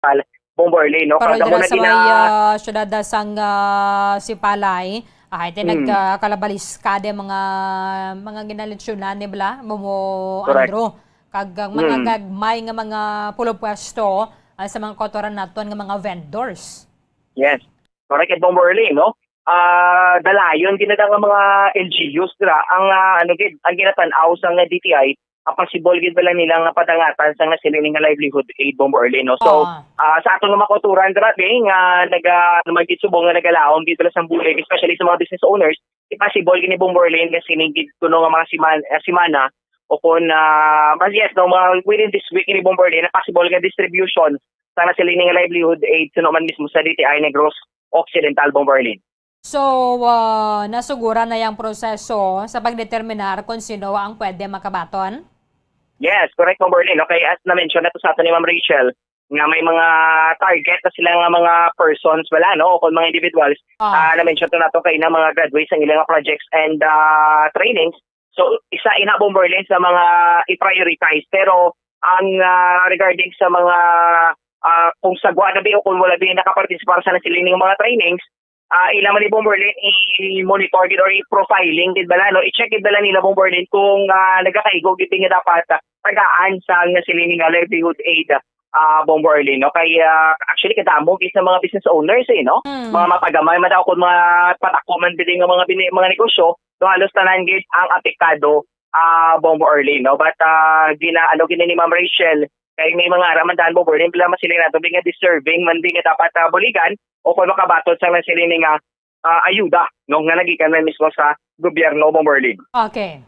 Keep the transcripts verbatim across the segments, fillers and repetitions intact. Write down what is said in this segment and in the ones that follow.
Sipalay, Bombo Arlene, no? Pero kag amo dira na sa gina- may, ah, syudad sang, ah, Sipalay, ah, iti Mm. nagkakalabaliskade mga, mga ginalitsyonan ni bala, Bombo Correct. Andrew. Kag ang mga Mm. gagmay nga mga pulopwesto, ah, sa mga kautoran naton nga mga vendors. Yes. Correct, Bombo Arlene, no? Ah, dalayon gid na nga mga L G Us dira ang, ah, ano gid, ang ginatan-aw sang D T I, ang possible gid bala nila nga padangatan sang nasiling nga livelihood aid, Bombo Arlene, no? So, Ah. ah, sa aton nga mga kautoran dira, be, nga naga-, ano man gid subong nga nagalaom gid bala sang bulig, especially sa mga business owners, i-possible gid ni, Bombo Arlene, nga sining gid kuno nga mga siman-, ah, simana o kun, ah, mas, yes, no, mga within this week ni, Bombo Arlene, na possible nga distribution sa nasiling nga livelihood aid suno man mismo sa D T I Negros Occidental, Bombo Arlene. So, ah, nasugura na yang proseso sa pagdeterminar kung sino ang pwede makabaton? Yes, correct, Bombo Arlene. Okay, as na-mention nato sa aton ni Ma'am Rachel, nga may mga target na sila nga mga persons bala, no, o kung mga individuals. Ah. Ah, na-mention to nato kay na mga graduates ang ilang mga projects and, ah, trainings. So, isa ina, Bombo Arlene, sa mga i-prioritize. Pero ang, ah, regarding sa mga, ah, kung sagwa na bi o kung wala bi nakapartisipar sa nasiling nga mga trainings, ah, ila man ni, Bombo Arlene, i-monitor gid or i-profiling gid bala, no? I-check gid bala nila, Bombo Arlene, kung, ah, nagakaigo gid nga dapat, ah, tagaan sa nasiling nga livelihood aid, ah, Bombo Arlene, no? Kay, ah, actually, kadamo gid sa mga business owners, eh, no? Mm. Mga mapagamay man daw kung mga patako man bili nga mga bini-, mga negosyo, no, halos tanan gid ang apektado, ah, Bombo Arlene, no? But, ah, gina-, ano, gina ni Ma'am Rachel, kay may mga ara man daan, Bombo Arlene, bila masiling nato, bi nga deserving man, bi nga dapat, ah, buligan, o kung makabaton sa nasiling nga, ah, ayuda, no, nga nagikan man mismo sa gobyerno, Bombo Arlene. Okay.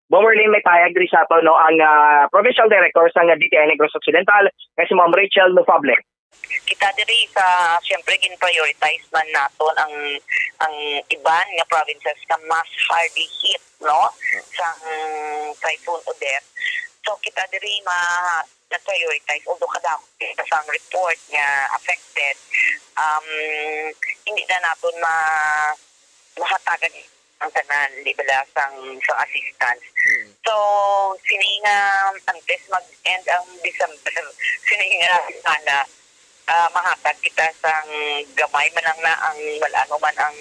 Bombo Arlene, may pahayag diri sa aton, no, ang, ah, Provincial Director sang D T I Negros Occidental, nga si Ma'am Rachel Nofable. Kita diri sa, siyempre, gin-prioritize man naton ang, ang iban nga provinces nga mas hardly hit, no, sang Typhoon Odette. So, kita diri ma-, na-prioritize, although kadamo kita sang report nga affected, um, hindi na naton ma-, mahatagan ang tanan, di bala, sang, sang assistance. Mm. So, sini nga, antes mag-end ang December, sini nga semana, ah, mahatag kita sang gamay man lang na ang, wala mo man ang,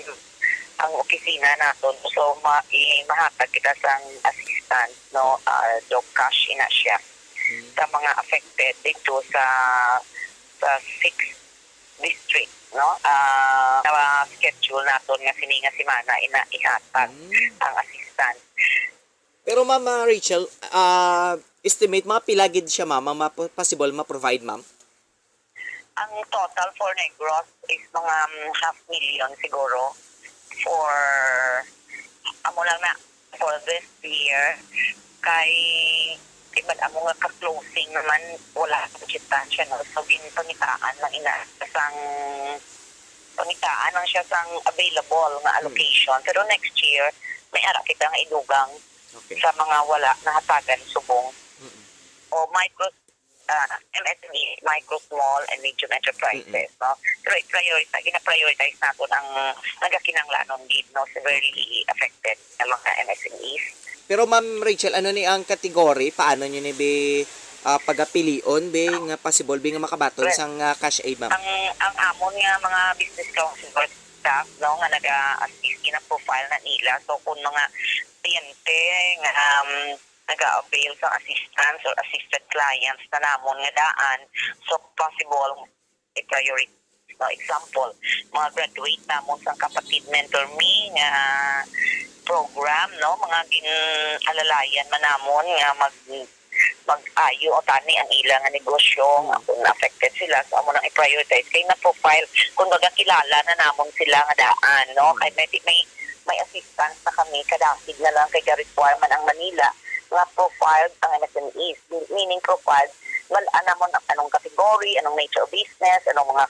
ang opisina naton. So, ma-, i-, mahatag kita sang assistance, no? Ah, do cash ina siya Mm. sa mga affected dito sa, sa six district, no? Ah, na-schedule naton nga sini nga semana ina ihatag Mm. ang assistance. Pero, Ma'am, ah, Rachel, ah, estimate, mga pila gid siya, ma'am, ang mapo-, possible ma-provide, ma'am? Ang total for Negros is mga, um, half million siguro for, amo lang na, for this year. Kay, iban amo nga ka-closing naman, wala budgetan siya, no? So, ginpangitaan lang ina sang, pangitaan lang siya sang available nga Mm. allocation. Pero next year, may ara kita nga idugang Okay. sa mga wala nahatagan subong. Mm-mm. O micro, ah, M S M E, micro, small, and medium enterprises, Mm-mm. no? Pero i-prioritize, gina-prioritize naton ang nagakinahanglanon gid, no? Severely Okay. affected nga mga M S M Es. Pero, Ma'am Rachel, ano ni ang category? Paano nyo ni bi, ah, pagapilion, bi, nga possible, bi, nga makabaton Well, sang, ah, cash aid, ma'am? Ang, ang amon nga mga business counselor staff, no, nga naga-assist, gina-profile na nila. So, kung mga kliyente nga, um, naga-avail sa assistance or assisted clients na namon nga daan, so, possible i-priority. No, example, mga graduate namon sang Kapatid Mentor Me nga program, no, mga gin-alalayan man namon nga mag-, mag-ayo o tani ang ila nga negosyo, nga kung affected sila, so amo nang i-prioritize. Kay na-profile, kumbaga, kilala na namon sila nga daan, no? Hmm. Kay may, may, may assistance na kami, kadasig na lang kay ga-require man ang Manila nga profiled ang M S M Es, meaning profiled, wal-an namon ang anong category, anong nature of business, anong mga,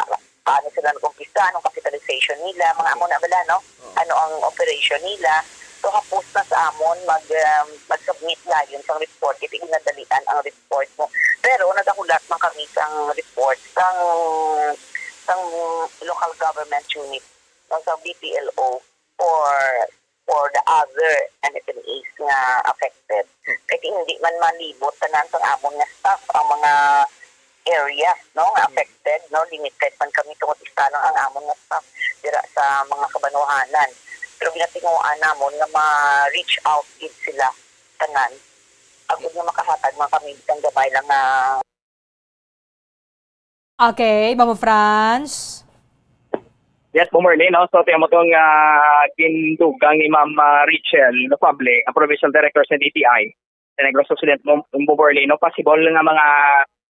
ah, paano sila nag-umpisa, anong capitalization nila, mga amo na bala, no? Oo. Ano ang operation nila. So, hapos na sa amon mag, um, mag-submit dayon sang report, kay ginadalian ang report mo. Pero nagahulat man kami sang report sang, sang local government unit, no, sa B P L O for, for the other M S M Es nga affected. Hmm. Kay hindi man malibot tanan sang amon nga staff ang mga areas, no, nga affected, no, limited man kami tungod istanon ang amon nga staff dira sa mga kabanwahanan. Pero ginatinguhaan namon nga ma-reach out gid sila tanan, agud nga makahatag man kami bisan gamay lang nga. Okay, Mama France. Yes, Bomberly, no? So, tiyan mo itong uh, gindugang ni Ma'am uh, Rachel Nofable, ang Provincial Director sa D T I sa Negros Occidental, Bomberly, no? Possible nga mga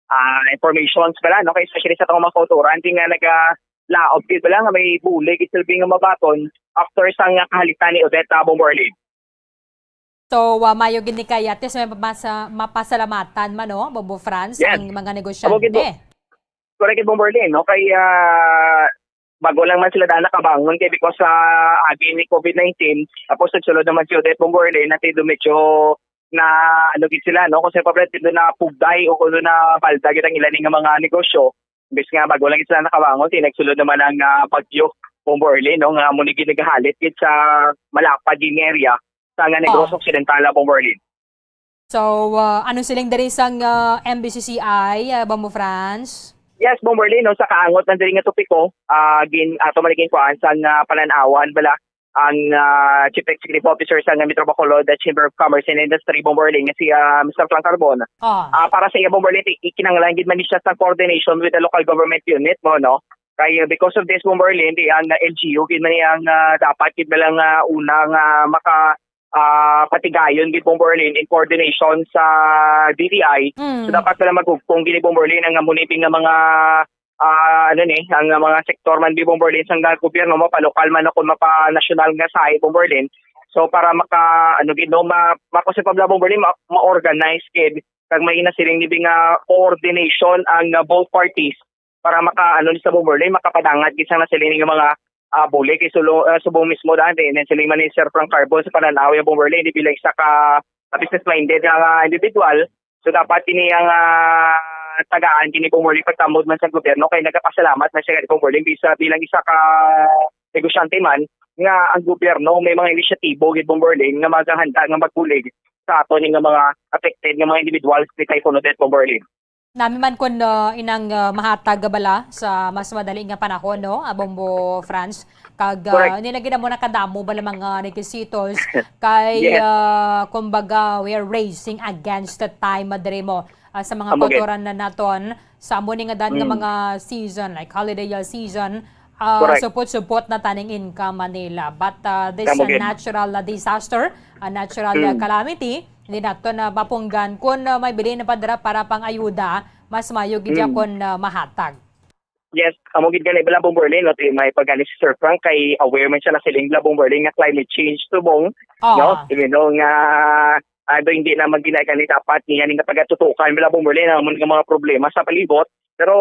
uh, informations bala, no? Kay especially sa itong mga kauturan, di nga naga-laob gid bala nga may bulig isilbi nga mabaton after sa nga kahalitan ni Odette uh, Bomberly. So, uh, mayo gid ni kay at least may mapasa, mapasalamatan man, no, Bobo France, yes. Ang mga negosyante. Correct, Bomberly, no? Kay uh, bago lang man sila daan nakabangon kay because sa uh, agi ni COVID nineteen, tapos nagsulod naman si Odette Bomberly na tido medyo na ano gid sila, no? Kung sa pabret, tido na pugday o kuno na balda gid ang ilan nga mga negosyo. Imbes nga bago lang gid sila nakabangon, ti nagsulod naman ang uh, bagyo Bomberly, no? Nga mo ni ginagahalit gid sa malapad gid nga area sa nga Negros oh. Occidental, Bomberly. So, uh, ano siling diri sang uh, M B C C I, uh, Bombo France? Yes, Bomberly, no, sa kaangot ng diri nga topiko, uh, gin, ato man kuan sang uh, pananawan bala ang uh, Chief Executive Officer sa Metro Bacolod uh, Chamber of Commerce and Industry, Bomberly, nga si uh, Mister Frank Carbon. Oh. Uh, para sa iya, Bomberly, ikinanglan gid man siya sa coordination with the local government unit mo, no? Kay uh, because of this, Bomberly, hindi ang uh, L G U gid man ang uh, dapat gid lang uh, unang uh, maka uh, patigayon gid Bomberlin in coordination sa D T I. Mm. So dapat pala magugpong gini Bomberlin ang amuniping nga mga uh, ano ni, ang mga sektor man bi Bomberlin sang gobyerno, mapalokal man o kung mapanasyonal nga sa Bomberlin. So para maka ano gid no, ma, makusipabla Bomberlin, ma, ma-organize gid kag may nasiling ni nga coordination ang uh, both parties para maka ano ni sa Bomberlin, makapadangat gid sang nasiling nga mga uh, bulig kay sulo, uh, subong mismo daan din. And siling man ni Sir Frank Carbon sa pananaw yung Bomberlin, di bilang isa ka, ka business-minded nga uh, individual. So dapat kini ang uh, tagaan kini Bomberlin pagtamod man sa gobyerno kay nagapasalamat na siya kay Bomberlin bisa bilang isa ka negosyante man nga ang gobyerno may mga inisyatibo gid Bomberlin nga magahanda nga magbulig sa ato ni nga mga affected nga mga individuals ni Typhoon Odette Bomberlin. Nami man kun uh, inang uh, mahatag bala sa mas madali nga panahon, no, Abombo France. Kag uh, nila gid mo nakadamo bala mga requisitos kay yes. uh, kumbaga we are racing against the time madre mo uh, sa mga kotoran na naton sa amo ni nga dan mm. nga mga season like holiday season uh, support-support na taning income Manila but uh, this uh, natural uh, disaster, a uh, natural mm. uh, calamity hindi nato na mapunggan kung uh, may bilin na padra para pang ayuda, mas mayo gid mm. Kon uh, mahatag. Yes, amo gid gani bala Bomberlin no, may pagani si Sir Frank kay aware man siya na siling bala Bomberlin nga climate change subong, oh. No? Even though nga uh, hindi na magginagani dapat niya nga pagatutukan bala Bomberlin ang mga problema sa palibot. Pero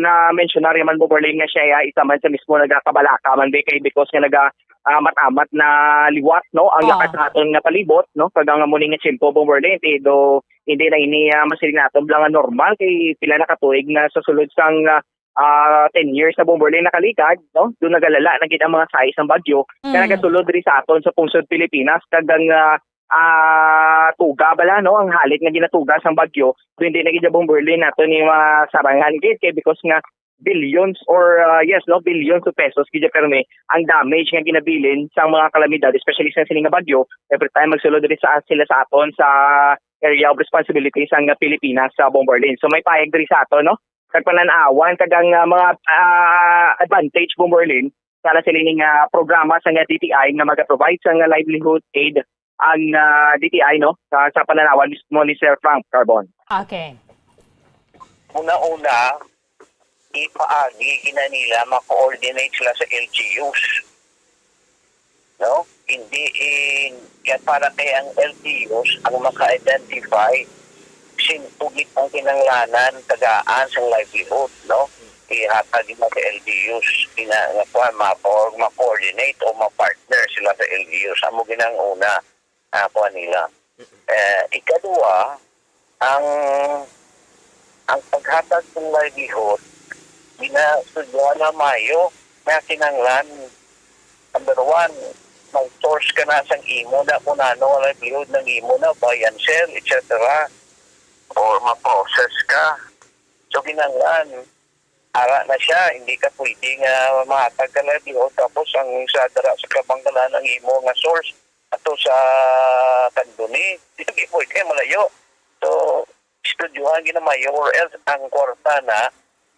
na-mention na rin man Bomberlin nga siya isa man sa mismo nagakabalaka man kay because nga naga amat-amat na liwat no ang oh. Lakat sa aton nga palibot no kag ang amo ni nga tiyempo Bomberlin do hindi na ini uh, masiling naton lang normal kay pila na katuig na sa sulod sang uh, uh, ten years na Bomberlin nakaligad no do nagalala na gid ang mga size ng bagyo mm. Na nagasulod diri sa aton sa pungsod Pilipinas kag ang uh, uh, tuga bala no ang halit nga ginatuga sang bagyo so hindi na gid Bomberlin nato ni masarangan gid kay because nga billions or uh, yes no billions of pesos gid permi ang damage nga ginabilin sa mga kalamidad especially sa sining nga bagyo every time magsulod diri sa sila sa aton sa area of responsibility sang Pilipinas sa Bomberlin. So may payag diri sa aton no kag pananawan kag ang uh, mga uh, advantage Bomberlin sa sila ning uh, programa sa nga D T I nga mag-provide sa nga livelihood aid ang uh, D T I no sa, sa pananawan mismo ni Sir Frank Carbon. Okay. Una-una, ipaagi gina nila ma-coordinate sila sa L G Us. No? Hindi in, kaya para kay ang L G Us ang maka-identify sin tugit ang kinanglanan tagaan sang livelihood, no? Ihatag na sa L G Us, ina nga kuan, ma-, or ma-coordinate o ma-partner sila sa L G Us. Amo ginang una. uh, kuan nila. Uh, ikadua, ang ang paghatag ng livelihood, ginastudyohan na mayo na kinanglan. Number one, mag-source ka na sang imo na kung ano ang livelihood ng imo na, buy and sell, et cetera. Or ma-process ka. So, kinahanglan, ara na siya, hindi ka pwede nga mahatag ka livelihood tapos ang sa dara sa Kabangkalan ang imo nga source ato sa Candoni. Hindi pwede, malayo. So, estudyohan gid na maayo or else ang kwarta na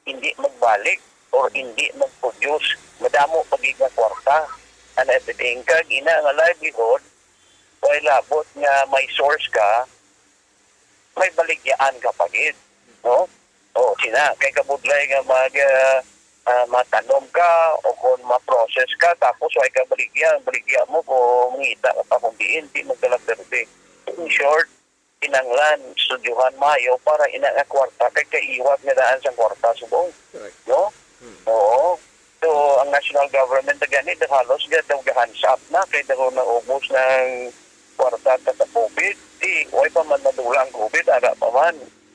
hindi magbalik or hindi mag-produce. Madamo pa gid nga kwarta and everything. Kag ina nga livelihood, way labot nga may source ka, may baligyaan ka pa gid, no? O, sina, kay kabudlay nga mag, ah, ah, matanom ka o kung ma-process ka, tapos way ka baligya, ang baligya mo kung mangita ka pa kung diin, di magdala perde. In short, kinahanglan, estudyohan maayo para ina nga kwarta, kay kaiwat nga daan sang kwarta subong, Correct. no? Hmm. Oo. So, ang national government na gani, da halos ga daw gahansap na, kay daw naubos ng kwarta ta sa COVID. Di, way pa man nadula ang COVID, ara pa man.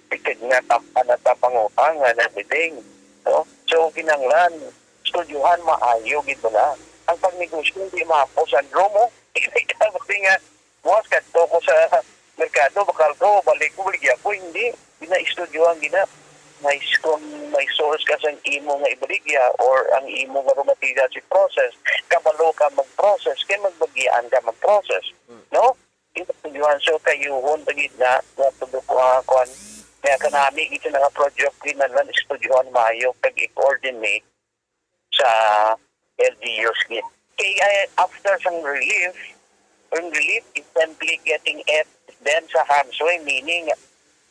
Tikid nga tap, ana ta pangutang and everything. No? So, kinahanglan, estudyohan maayo gid na. Ang pagnegosyo, hindi mahapos ang drum, oh. Hindi ka pwede nga, buwas kadto ko sa merkado, bakal ko, balik ko, baligya ko, hindi. Ginaestudyohan gina. May, kung may source ka sa imo nga ibaligya or ang imo nga raw material si process, kabalo ka mag-process, kay magbagian ka mag-process. Mm. No? Ginaestudyohan, so kayuhon pa gid na, nga tubo ko, ah, kwan. Kaya kanami, ito na nga project, ginalan, estudyohan maayo, kag i-coordinate sa L G Us gid. Kay, eh, after sang relief, ang relief is simply getting it then sa harm's way, meaning,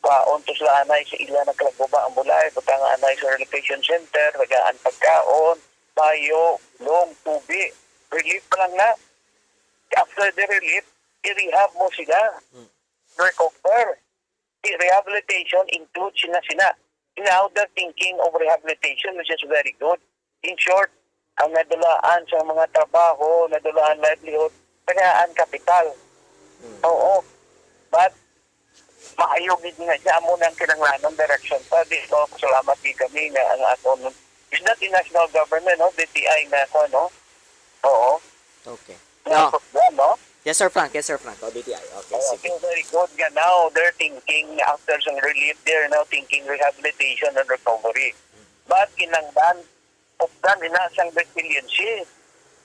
paon to sila anay sa ila nagkalaguba ang bulay, butang anay sa relocation center, tagaan pagkaon, payo, long, tubi. Relief pa lang na. After the relief, i-rehab mo sila. Mm. Recover. The rehabilitation includes sina-sina. Now they're thinking of rehabilitation, which is very good. In short, ang nadulaan sa mga trabaho, nadulaan livelihood, kailangan kapital. Mm. Oo. But, maayo gid nga siya, amo nang kinahanglanong direction pa. Di ba, salamat gid kami nga ang aton, is that the national government, no? D T I nga ako, no? Oo. Okay. Nga No. program, no? Yes, Sir Frank. Yes, Sir Frank. O, D T I. Okay, Oo, sige. so very good nga now. They're thinking, after some relief, they're now thinking rehabilitation and recovery. But kinanglan, updan ina sang resiliency.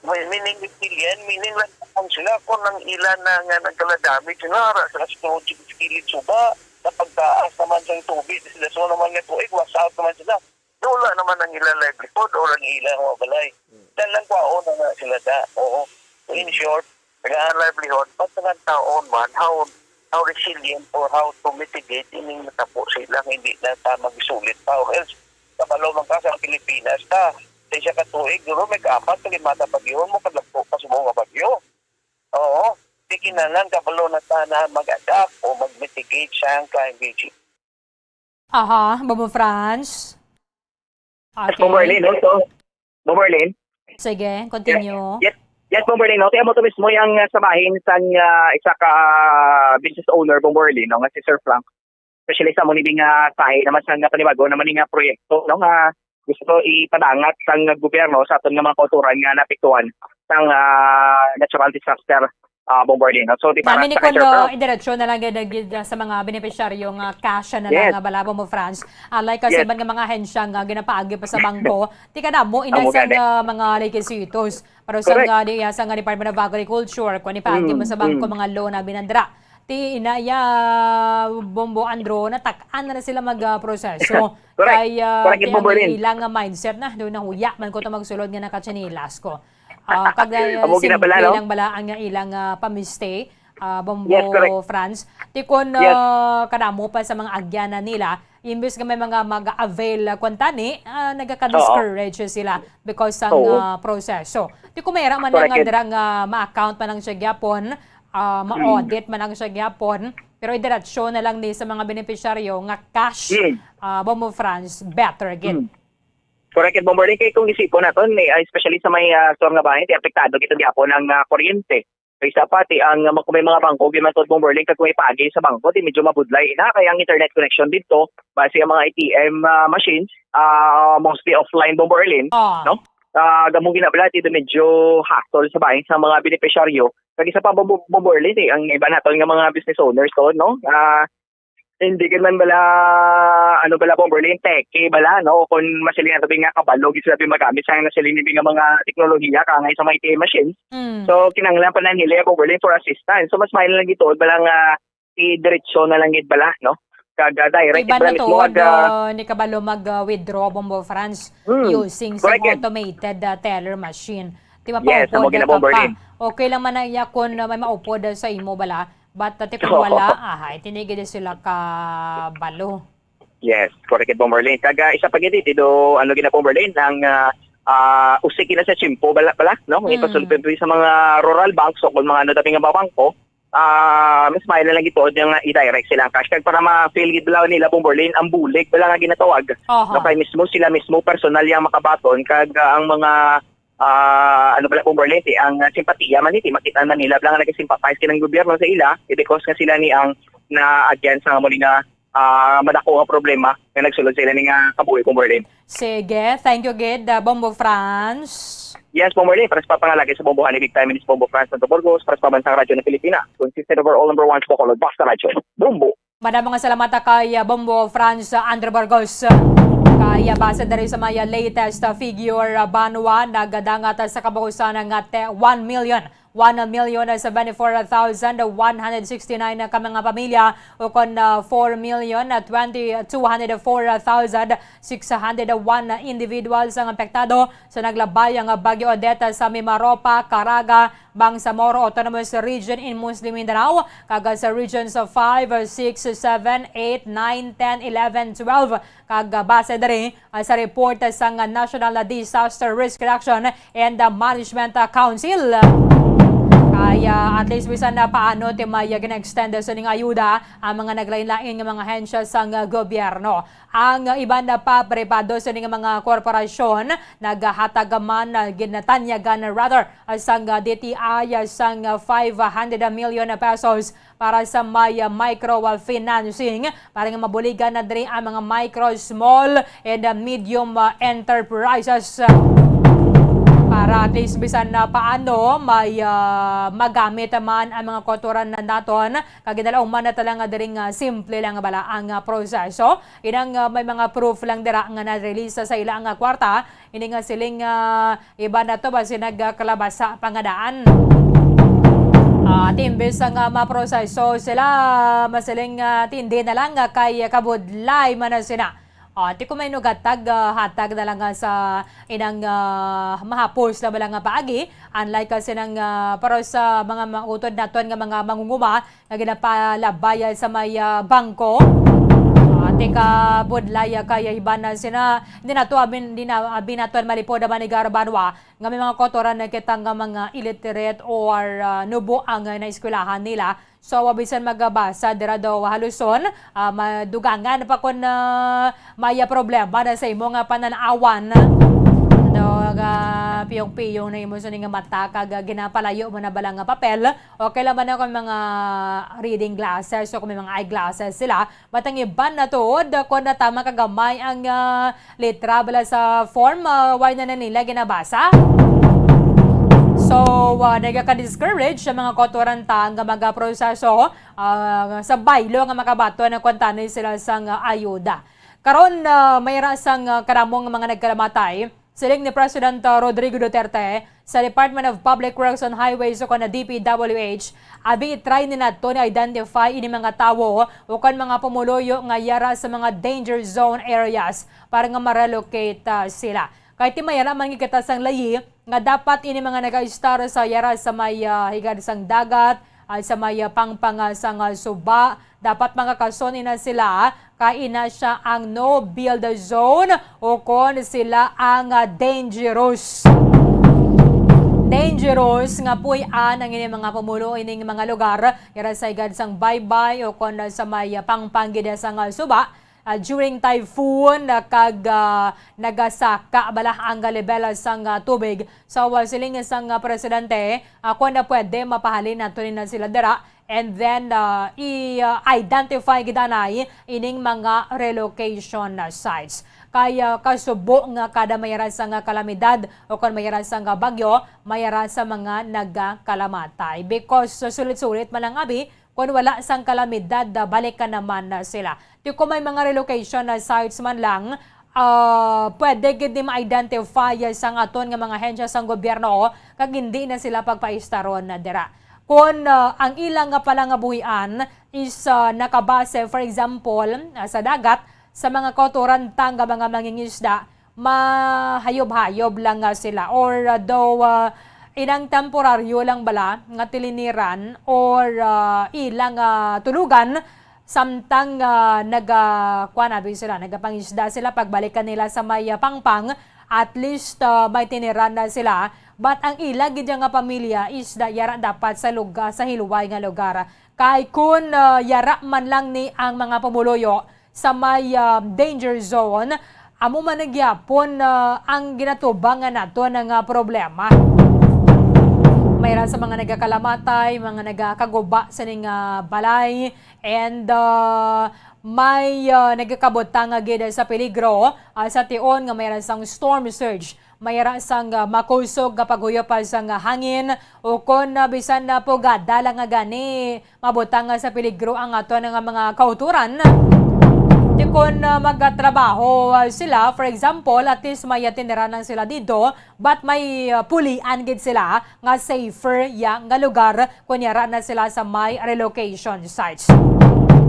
May meaning resilient, meaning lang kung sila, kung ang ilan na nga nagkaladami sila, ara sila sa tungod sa kilid suba, napagtaas naman sang tubig, sila so naman nga tuig, wash out naman sila. Wala naman ang ilang livelihood or ang ilang mga balay. Hmm. Dahil lang kwaon na nga sila da. Oo. In short, kailangan livelihood, but nga taon man, how, how resilient or how to mitigate ining natabo sa ilang hindi na ta magsulit pa or else, kabalo man ka sa Pilipinas ta. Sa isa ka tuig, duro may kaapat ka limata bagyuhon mo, kadagko pa sa mga bagyo. Oo. Di kinahanglan kabalo na ta na mag-adapt o mag-mitigate sa climate change. Aha, Bobo Franz. Yes, Bomberlin, no? So, Bomberlin? Sige, continue. Yes, yes, Bomberlin, no? Kaya mo to mismo yung uh, sa bahin sang uh, isa ka business owner, Bomberlin, no? Nga si Sir Frank. Especially sa mo ni nga sahi naman sa nga panibago naman ni nga proyekto, no? Nga gusto ipadangat sang gobyerno sa aton nga mga kauturan nga naapektuhan sang uh, natural disaster, uh, Bomberlin, no? So, di para Dami ni sa kay kuno, Sir Frank. Idiretsyo na lang gid gid sa mga benepisyaryo nga cash na Yes. lang nga bala, Bombo Franz. Ah, like kasi Yes. iban nga mga ahensya nga ginapaagi pa sa bangko, ti kadamo ina Amo sang gani. ah, mga requisitos. Pero sa Correct. nga di sa nga Department of Agriculture, kung ipaagi mo Mm, sa bangko mm. mga loan na binandra, ti ina ya Bombo Andro, natak-an na, na sila mag ah, proseso. Correct. Kay ah, Correct, ti Bombo ang Lin. ilang nga mindset na, do nahuya man ko to magsulod nga nakatsinilas ko. Ah, kag ah, Amo gina simple pala, no? lang bala ang ilang ah, pamiste, ah, Bombo Yes, correct. Franz. Ti kon Yes. ah, kadamo pa sa mga agyanan nila, imbes nga may mga mag-avail ah, kuwan tani, ah, nagaka-discourage sila because sang Oo. ah, proseso. Ti kung mayra man Correct nga yun. dira nga ma-account man ang siya gyapon, ah, ma-audit man ang siya gyapon, pero idiretsyo na lang ni sa mga benepisyaryo nga cash, Mm. ah, Bombo Franz, better gid. Mm. Correct, Bomberlin. Kay kung isipon naton, may, ah, especially sa may ah, store nga bahin, ti apektado kita gyapon ang ah, kuryente. Kay isa pa, ti ang ah, kung may mga bangko, giman to, Bomberlin, kag kung may pagi sa bangko, ti medyo mabudlay na. Kaya ang internet connection dito, base ang mga A T M ah, machines, ah, mostly offline, Bomberlin, Ah. no? Ah, gamong ginabala, ti medyo hassle sa bahin sa mga benepisyaryo. Kag isa pa, Bom-, Bomberlin, eh, ang iba naton nga mga business owners to, no? Ah, Hindi gid man bala, ano bala, Bomberlin, teke bala, no? Kung masiling nato nga kabalo gid sila magamit sa nasiling ni nga mga teknolohiya, kangay sa mga A T M machines. Mm. So, kinahanglan pa na nila, Bomberlin, for assistance. So, mas maayo na lang gituod bala nga idiretso na lang gid bala, no? Kag, ah, direct Iba bala na mismo tuod, kag, ah, ah, ni kabalo mag, ah, withdraw, Bombo Franz, Hmm. using sa Correct, yun. automated, ah, teller machine. Di ba, Yes, amo paupod gina, ka pa? Bomberlin. Okay lang man na iya kung, ah, may maupod, ah, sa imo bala. But, ah, ti kung Oo. wala, ah, ay, tinigid sila ka balo. Yes, correct, Bomberlin. Kag, ah, isa pa gid, ti do, ano gina, Bomberlin, ang, ah, ah, usik gina sa tiyempo bala, bala, no? Ang Mm. ipasulod sa mga rural banks o kung mga ano, dati nga mga bangko, ah, mas maayo na lang gituod nga i-direct sila ang cash. Kag para ma-feel gid bala nila, Bomberlin, ang bulig bala nga ginatawag. Aha. No, kay mismo sila mismo personal yang makabaton, kag, ah, ang mga, ah, ano bala, Bomberlin, ti, ang, ah, simpatiya man, ti, makita man nila bala nga nag-sympathize kinang gobyerno sa ila, eh, because nga sila ni ang na-against nga amo ni nga, ah, madako nga problema nga nagsulod sa ila ni nga kabuhi, Bomberlin. Sige, thank you gid, ah, Bombo Franz. Yes, Bomberlin, para sa papangalagay sa Bombo Honey, big time, is Bombo Franz Santo Burgos, para sa Pambansang Radyo ng Pilipinas. Consistent overall number one sa Bacolod, Basta Radyo. Bombo! Madamo nga salamat, ah, kay, ah, Bombo Franz, ah, Andre Burgos. Kay, ah, base diri sa mga latest, ah, figure, ah, banwa, nagadangat, ah, sa kabukusan nga te-, one million, one million seventy-four thousand one hundred sixty-nine ka mga pamilya, o kon, ah, four million twenty, two hundred four thousand six hundred one individuals ang apektado sa naglabay nga Bagyo Odette sa Mimaropa, Caraga, Bangsamoro Autonomous Region in Muslim Mindanao, kag sa Regions of five, six, seven, eight, nine, ten, eleven, twelve, kag base diri, ah, sa report sang National Disaster Risk Reduction and Management Council. Kaya at least bisan na paano ti may gina-extend sa ning ayuda ang mga naglain-lain nga mga ahensya sang gobyerno. Ang iban pa pribado sini nga mga korporasyon nagahatag man, ah, ginatanyagan rather, ah, sang, ah, D T I, ah, sang, ah, five hundred million pesos para sa may, ah, micro, ah, financing para nga mabuligan na diri ang mga micro, small, and, ah, medium, ah, enterprises. Para at least bisan na paano may, ah, magamit man ang mga kautoran na naton, kag ginalauman na ta lang nga diri nga simple lang bala ang, ah, proseso. Inang, ah, may mga proof lang dira nga na-release sa ila nga kwarta. Ini nga siling, ah, iba na to, basi nagkalabasa pa nga daan. Ah, ti imbes nga maproseso sila, masiling, ah, tindi na lang nga kay kabudlay man na sina. Ah, ti kung may nugatag, ah, hatag na lang nga sa inang, ah, mahapos na bala nga paagi. Unlike, ah, sinang, ah, para sa mga mautod naton nga mga mangunguma, nga ginapalabay sa may, ah, bangko. Ah, ti kabudlay, ah, kay iban na sina, di na to, abin, di na, abin naton malipod ang manigar banwa nga may mga kautoran na kita nga mga illiterate or, ah, nubo ang, ah, naeskwelahan nila. So, ah, bisan magabasa dira daw haluson, ah, madugangan pa kon, ah, may, ah, problema na sa imo nga panan-awan. Daw, ah, piyong-piyong na imo sa ning mata kag, ah, ginapalayo mo na bala nga papel. Okay lang ba na kung mga reading glasses o kung may mga eyeglasses sila? But ang iban na tuod, kung natama kagamay ang, ah, litra bala sa form, ah, why na na nila ginabasa? So, ah, nagaka-discourage ang mga kautoran ta nga magaproseso, ah, sa baylo nga makabaton ang kuntani sila sang, ah, ayuda. Karon, ah, may ra sang, ah, karamo nga mga nagkalamatay. Siling ni President, uh, Rodrigo Duterte sa Department of Public Works and Highways o kon D P W H, abi i-try ni nato ni identify ini mga tawo o kon mga pumuluyo nga yara sa mga danger zone areas para nga ma-relocate, uh, sila. Kay ti mayara man nga kita sang layi nga dapat ini mga nag-istar sa yara sa may, uh, higad sang dagat, at sa may, ah, pangpang, ah, sang, ah, suba, dapat makakason ina sila, kay ina sia ang no-build zone o kon sila ang, ah, dangerous. Dangerous nga puy-an ang ini mga pumulo ining mga lugar, yara sa higad sang baybay o kon sa may, ah, pangpang gid sang, ah, suba. Ah, during typhoon, ah, kag, ah, nagasaka bala ang level sang, ah, tubig. So, ah, siling sang, ah, presidente, ah, kung na pwede, mapahalin nato ni na sila dira. And then, ah, i-, ah, identify gid anay ining mga relocation, ah, sites. Kay, ah, kasubo nga kada mayara sang kalamidad o kon mayara sang bagyo, mayara sa mga nagakalamatay. Because, ah, sulit-sulit man ang abi, Kon wala sang kalamidad, ah, balikan naman na sila. Ti kung may mga relocation na sites man lang, ah, pwede gid ni ma-identify sang aton nga mga ahensya sang gobyerno kag hindi na sila pagpaistaron na dira. Kon, ah, ang ila nga pala nga buhian is, ah, nakabase, for example, ah, sa dagat, sa mga kauturan ta nga mga mangingisda, mahayob-hayob lang nga sila, or, uh, daw, uh, inang temporaryo lang bala nga tiliniran, or, uh, ilang, uh, tulugan, samtang, uh, naga-, kuwan na sila, nagapangisda sila, pagbalikan nila sa may, uh, pangpang, at least, uh, may tiniran na sila. But ang ila gid nga pamilya is da-, yara dapat sa lugar, sa hilway nga lugar. Kay kun, uh, yara man lang ni ang mga pumuluyo, sa may, ah, danger zone, amo man na gyapon, ah, ang ginatubangan nato nga problema. Mayra sa mga nagakalamatay, mga nagakaguba sa ning, ah, balay, and, ah, may, ah, nagakabutang nga gid sa peligro, ah, sa tion nga mayra sang storm surge. Mayra sang, ah, makusog nga paghuyop sang, ah, hangin, o kon, ah, bisan na pugada lang nga gani, mabutang, ah, sa peligro ang aton nga mga kauturan. Ti kon, ah, magatrabaho, ah, sila, for example, at least may, ah, tiniran lang sila dito, but may, ah, pulian gid sila nga safer ya nga lugar kon yara na sila sa may relocation sites.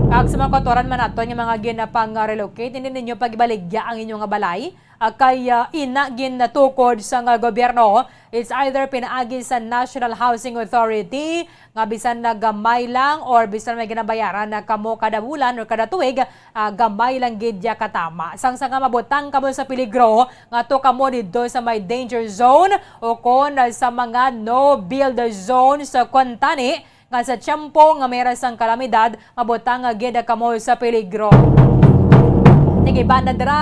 Kag sa mga kauturan man naton nga mga ginapang, ah, relocate, hindi ninyo pagibaligya ang inyo nga balay. Ah, kay, ah, ina gintukod sang, ah, gobyerno, it's either pinaagi sa National Housing Authority nga bisan na gamay lang or bisan may ginabayaran na kamo kada bulan or kada tuig, ah, gamay lang gid ya katama. Sang, sang mabutang kamo sa peligro, ngadto kamo didto sa may danger zone o kon, ah, sa mga no build zone sa kuntani, nga sa tiyempo nga may ras sang kalamidad, mabutang nga gid kamo sa peligro. Ning iban na dira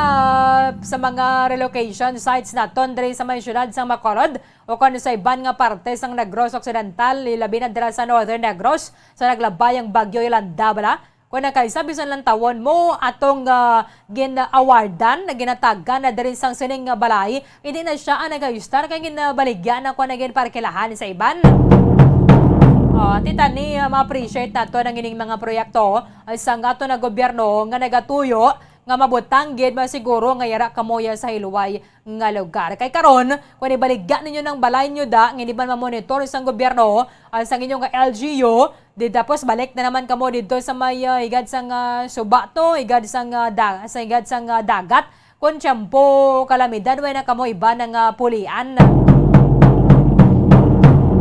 sa mga relocation sites naton diri sa may siyudad sang Bacolod, o kon sa iban nga parte sang Negros Occidental, ilabi na dira sa Northern Negros, sa naglabayang Bagyo Yolanda bala. Kon nagkaisa, bisan lang tawon mo atong, ah, gin-awardan, na ginatagan na diri sang sining nga balay, hindi na sia ang nag-ayustar kay ginabaligya na ko na ginparkilahan sa iban. Oh, ti tani, ah, ma-appreciate nato ang ining mga proyekto, ah, sang ato na gobyerno nga nagatuyo nga mabutang gid masiguro nga yara kamuya sa hilway nga lugar. Kay karon, kung ibaligya ninyo ng balay nyo da, nga hindi man mamonitor sang gobyerno, ah, sang inyong L G U, di tapos balik na naman kamo dito sa may, ah, higad sang, ah, suba to, higad sang, ah, da-, sa higad sang, ah, dagat. Kung tiyempo kalamidad, way na kamo iba nga pulian.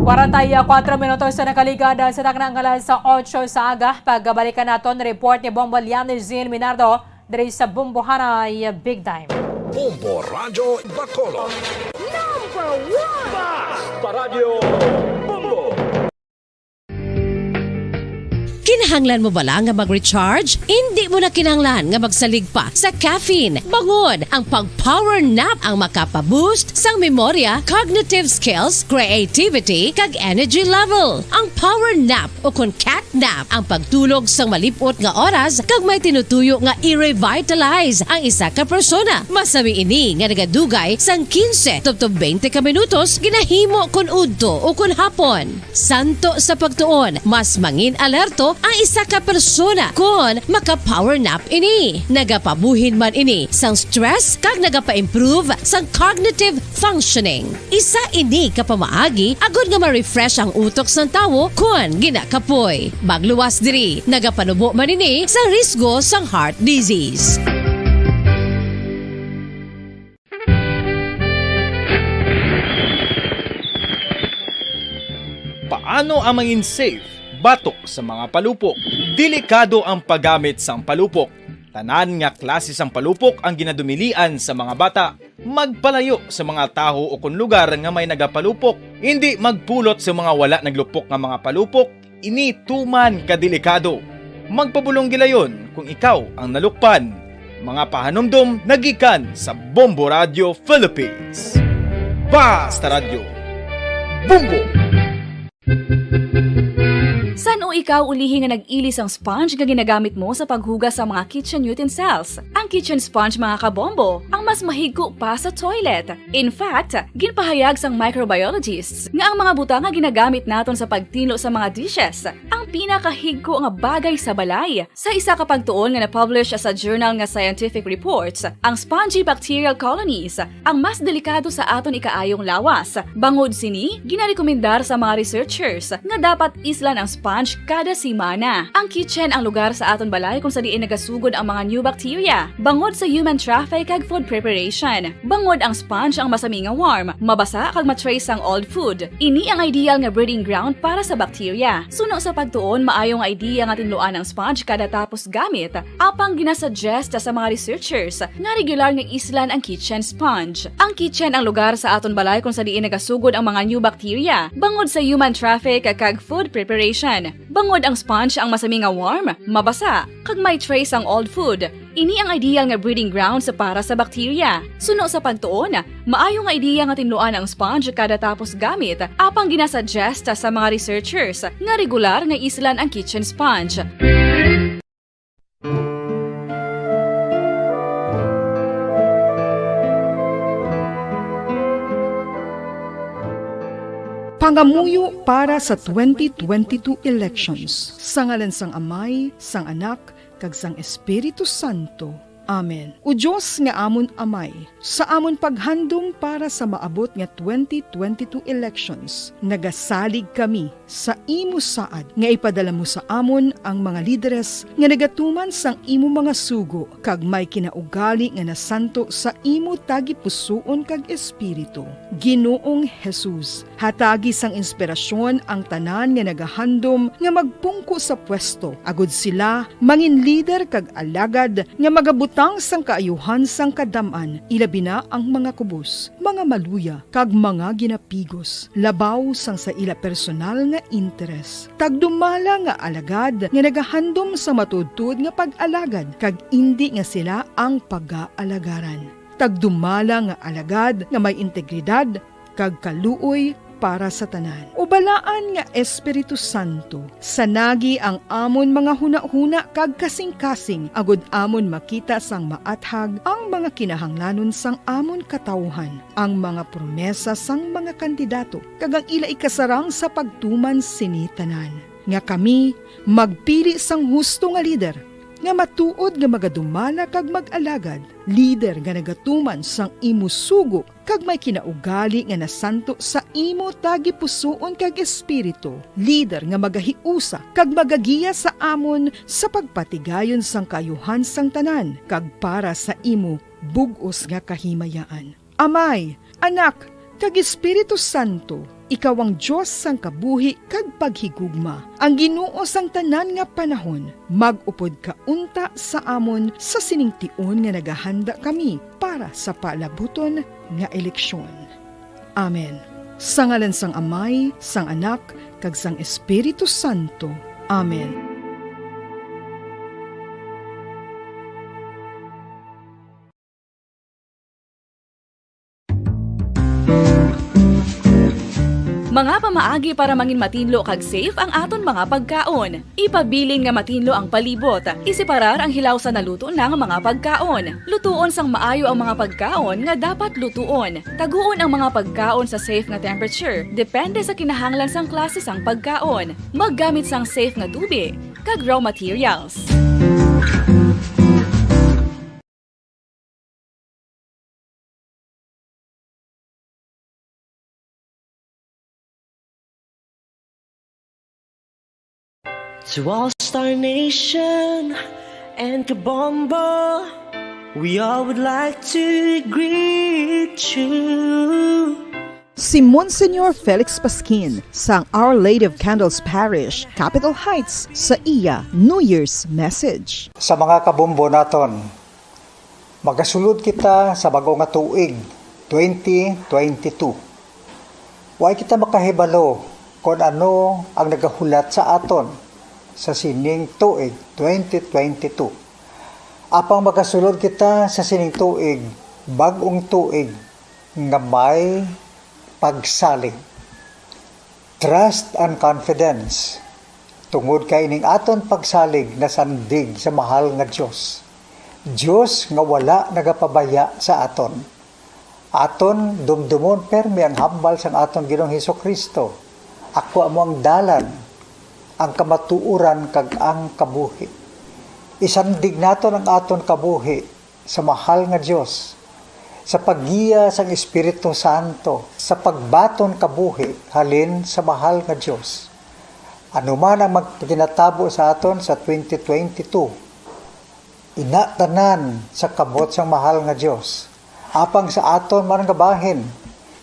Kwarenta y kuwatro minutos sa nakaligad, ah, sa takna nga alas otso sa aga. Pagbalikan naton report ni Bombo Lian Zil Minardo diri sa Bombo Hanay Big Time. Bombo Radyo Bacolod. Number one! Basta Radyo Bombo! Kinahanglan mo bala nga mag-recharge? Indi mo na kinahanglan nga magsalig pa sa caffeine. Bangod, ang pag-power nap ang makapa-boost sang memorya, cognitive skills, creativity, kag energy level. Ang power nap o kon cat nap ang pagtulog sang malip-ot nga oras kag may tinutuyo nga i-revitalize ang isa ka persona. Masami ini nga nagadugay sang quince tubtob twenty ka minutos ginahimo kon udto o kon hapon. Santo sa pagtuon, mas mangin-alerto ang isa ka persona kon maka-power nap ini. Nagapabuhin man ini sang stress kag nagapa-improve sang cognitive functioning. Isa ini ka pamaagi agud nga ma-refresh ang utok sang tawo kon ginakapoy. Magluwas diri, nagapanubo man ini sa risgo sang heart disease. Paano ang mangin safe batok sa mga palupok? Delikado ang paggamit sang palupok. Tanan nga klase sang palupok ang ginadumilian sa mga bata. Magpalayo sa mga taho o kon lugar nga may nagapalupok. Indi magpulot sa mga wala naglupok nga mga palupok. Ini tuman ka delikado. Magpabulong gilayon kung ikaw ang nalukpan. Mga pahanumdom nagikan sa Bombo Radio Philippines. Basta Radyo, Bombo! San-o ikaw ulihi nga nag-ili sang sponge nga ginagamit mo sa paghugas sa mga kitchen utensils? Ang kitchen sponge, mga kabombo, ang mas mahigko pa sa toilet. In fact, ginpahayag sang microbiologists nga ang mga butang nga ginagamit naton sa pagtinlo sa mga dishes, ang pinakahigko nga bagay sa balay. Sa isa ka pagtuon nga na-publish sa journal nga Scientific Reports, ang spongy bacterial colonies ang mas delikado sa aton ikaayong lawas. Bangod sini, ginarekomendar sa mga researchers nga dapat islan ang sponge kada semana. Ang kitchen ang lugar sa aton balay kung sa diin nagasugod ang mga new bacteria. Bangod sa human traffic kag food preparation, bangod ang sponge ang masami nga warm, mabasa kag ma-trace sang old food. Ini ang ideal nga breeding ground para sa bacteria. Suno sa pagtuon, maayo nga idea nga tinluan ang sponge kada tapos gamit, apang ginasuggest sa mga researchers nga regular nga islan ang kitchen sponge. Ang kitchen ang lugar sa aton balay kung sa diin nagasugod ang mga new bacteria, bangod sa human traffic kag food preparation. Bangod ang sponge ang masami nga warm, mabasa, kag may trace ang old food. Ini ang ideal nga breeding grounds para sa bacteria. Suno sa pagtuon, maayo nga ideya nga tinluan ang sponge kada tapos gamit, apang ginasuggest sa mga researchers nga regular nga islan ang kitchen sponge. Pangamuyo para sa twenty twenty-two elections. Sa ngalan sang Amay, sang Anak, kag sang Espiritu Santo. Amen. O Dios nga amon Amay, sa amon paghandom para sa maabot nga twenty twenty-two elections, nagasalig kami sa imo saad nga ipadala mo sa amon ang mga lideres nga nagatuman sang imo mga sugo kag may kinaugali nga nasanto sa imo tagipusoon kag espiritu. Ginoong Jesus, hatagi sang inspirasyon ang tanan nga nagahandom nga magpungko sa pwesto, agud sila mangin lider kag alagad nga magabutang sang kaayuhan sang kadam-an, ilabi na ang mga kubos, mga maluya, kag mga ginapigos, labaw sang sa ila personal nga interes. Tagdumala nga alagad nga nagahandom sa matuodtuod nga pag-alagad, kag indi nga sila ang pagaalagaran. Tagdumala nga alagad nga may integridad kag kaluoy para sa tanan. O Balaan nga Espiritu Santo, sanagi ang amon mga hunahuna kag kasingkasing, agud amon makita sang maathag ang mga kinahanglanon sang amon katawuhan, ang mga promesa sang mga kandidato, kag ang ila ikasarang sa pagtuman sini tanan, nga kami magpili sang husto nga lider, nga matuod nga magadumala kag mag-alagad, lider nga nagatuman sang imo sugo kag may kinaugali nga nasanto sa imo tagipusoon kag espiritu, lider nga magahiusa kag magagiya sa amon sa pagpatigayon sang kaayuhan sang tanan kag para sa imo bug-os nga kahimayaan. Amay, Anak, kag Espiritu Santo, ikaw ang Dios sang kabuhi kag paghigugma, ang Ginoo sang tanan nga panahon. Mag-upod ka unta sa amon sa sining tion nga nagahanda kami para sa palabuton nga eleksyon. Amen. Sa ngalan sang Amay, sang Anak, kag sang Espiritu Santo. Amen. Mga pamaagi para mangin matinlo kag safe ang aton mga pagkaon. Ipabilin nga matinlo ang palibot. Iseparar ang hilaw sa naluto na nga mga pagkaon. Lutuon sang maayo ang mga pagkaon nga dapat lutuon. Taguon ang mga pagkaon sa safe nga temperature, depende sa kinahanglan sang klase sang pagkaon. Maggamit sang safe nga tubig kag raw materials. To all Star Nation and Kabombo, we all would like to greet you. Si Monsignor Felix Pasquin sang Our Lady of Candles Parish, Capitol Heights, sa iya New Year's message. Sa mga kabombo naton, magasulod kita sa bag-o nga tuig, twenty twenty-two. Way kita makahibalo kon ano ang nagahulat sa aton sa sining tuig, twenty twenty-two. Apang magasulod kita sa sining tuig, bag-ong tuig nga may pagsalig. Trust and confidence, tungod kay ining aton pagsalig nasandig sa mahal nga Dios. Dios nga wala nagapabaya sa aton. Aton dumdumon permi ang hambal sang aton Ginoong Jesu-Cristo, "Ako amo ang dalan, ang kamatuoran kag ang kabuhi. Isandig naton ang aton kabuhi sa mahal nga Dios, sa paggiya sang Espiritu Santo, sa pagbaton kabuhi halin sa mahal nga Dios. Ano man ang magpaginatabo sa aton sa twenty twenty-two, ina tanan sa kamot sang mahal nga Dios. Apang sa aton man nga bahin,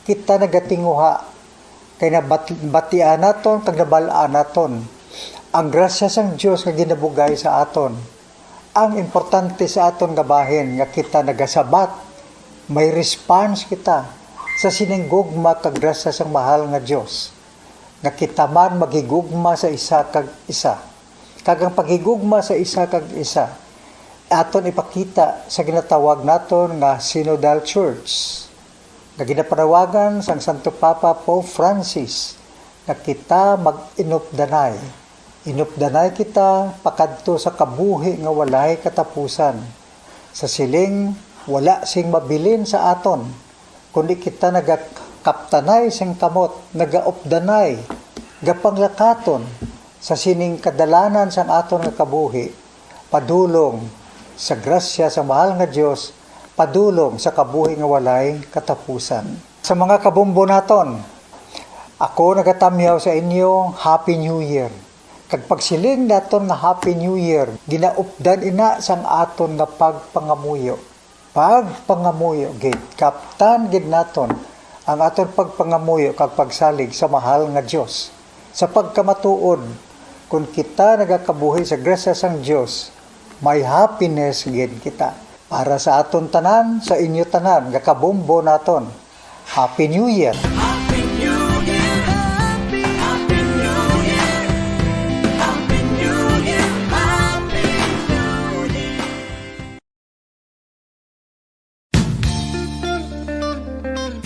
kita nagatinguha, kay nabat-, batian naton kag nabal-an naton ang grasya sang Dios nga ginabugay sa aton. Ang importante sa aton nga bahin nga kita nagasabat, may response kita sa sining gugma kag grasya sang mahal nga Dios, nga kita man maghigugma sa isa kag isa. Kag ang paghigugma sa isa kag isa, aton ipakita sa ginatawag naton nga Synodal Church, nga ginapanawagan sang Santo Papa Pope Francis nga kita mag-inupdanay. Inupdanay kita pakadto sa kabuhi nga walay katapusan. Sa siling, wala sing mabilin sa aton, kundi kita nagakaptanay sing kamot, nagaupdanay, gapanglakaton sa sining kadalanan sang aton nga kabuhi, padulong sa grasya sa mahal nga Dios, padulong sa kabuhi nga walay katapusan. Sa mga kabombo naton, ako nagatamyaw sa inyo, Happy New Year. Kag pagsiling naton nga Happy New Year, ginaupdan ina sang aton nga pagpangamuyo. Pagpangamuyo gid, kaptan gid naton ang aton pagpangamuyo kag pagsalig sa mahal nga Dios. Sa pagkamatuod, kon kita nagakabuhi sa grasya sang Dios, may happiness gid kita. Para sa aton tanan, sa inyo tanan nga kabombo naton, Happy New Year! Happy New Year! Happy, Happy New Year! Happy New Year! Happy New Year!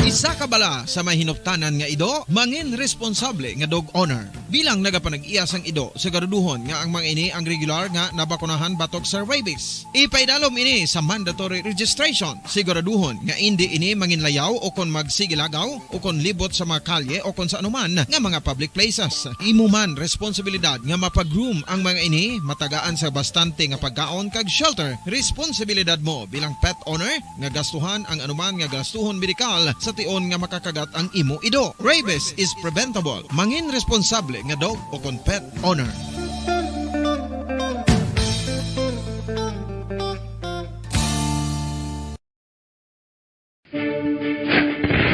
Isa ka bala sa may hinuptanan nga ido, mangin responsable nga dog owner. Bilang nagapanag-iya sang ido, siguraduhon nga ang mga ini ang regular nga nabakunahan batok sa rabies. Ipaidalom ini sa mandatory registration. Siguraduhon nga indi ini manginlayaw o kon magsigilagaw o kon libot sa mga kalye o kon sa anuman nga mga public places. Imo man responsibilidad nga mapa-groom ang mga ini, matagaan sa bastante nga pagkaon kag shelter. Responsibilidad mo bilang pet owner nga gastuhan ang anuman nga gastuhon medikal sa tion nga makakagat ang imo ido. Rabies is preventable. Mangin responsable nga dog o kon pet owner.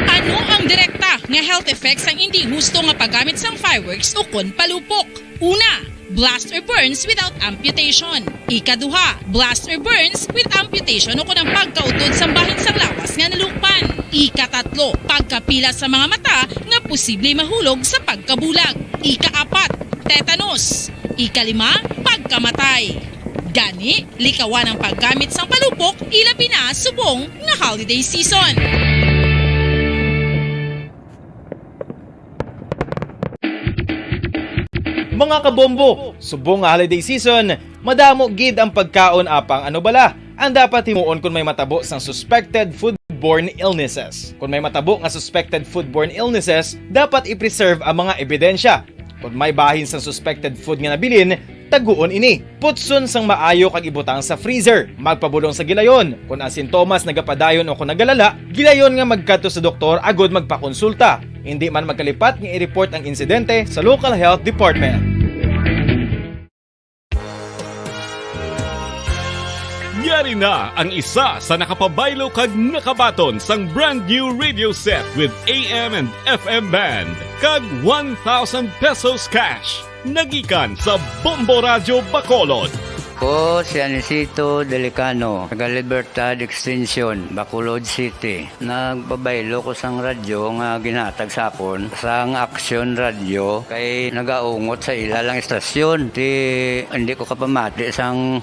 Ano ang direkta nga health effects sang indi husto nga paggamit sang fireworks ukon palupok? Una, blast or burns without amputation. Ikaduha, blast or burns with amputation ukon ang pagkautod sang bahin sang lawas nga nalukpan. Ikatatlo, pagkapila sa mga mata nga posible mahulog sa pagkabulag. Ikaapat, tetanus. Ikalima, pagkamatay. Gani, likawan ang paggamit sang palupok, ilabi na subong nga holiday season. Mga kabombo, subong nga holiday season, madamo gid ang pagkaon, apang ano bala ang dapat himuon kon may matabo sang suspected foodborne illnesses? Kon may matabo nga suspected foodborne illnesses, dapat i-preserve ang mga ebidensya. Kon may bahin sang suspected food nga nabilin, taguon ini. Putson sang maayo kag ibutang sa freezer. Magpabulong sa gilayon. Kon ang sintomas nagapadayon o kon nagalala, gilayon nga magkadto sa doktor agud magpakonsulta. Indi man magkalipat nga i-report ang insidente sa local health department. Yari na ang isa sa nakapabaylo kag nakabaton sang brand new radio set with A M and F M band kag one thousand pesos cash. Nagikan sa Bombo Radyo Bacolod. Ko si Anisito Delicano, taga Libertad Extension, Bacolod City. Nagpabaylo ko sang radyo nga ginhatag sa akon sang Action Radio, kay nagaungot sa ila lang istasyon. Ti, hindi ko kapamati sang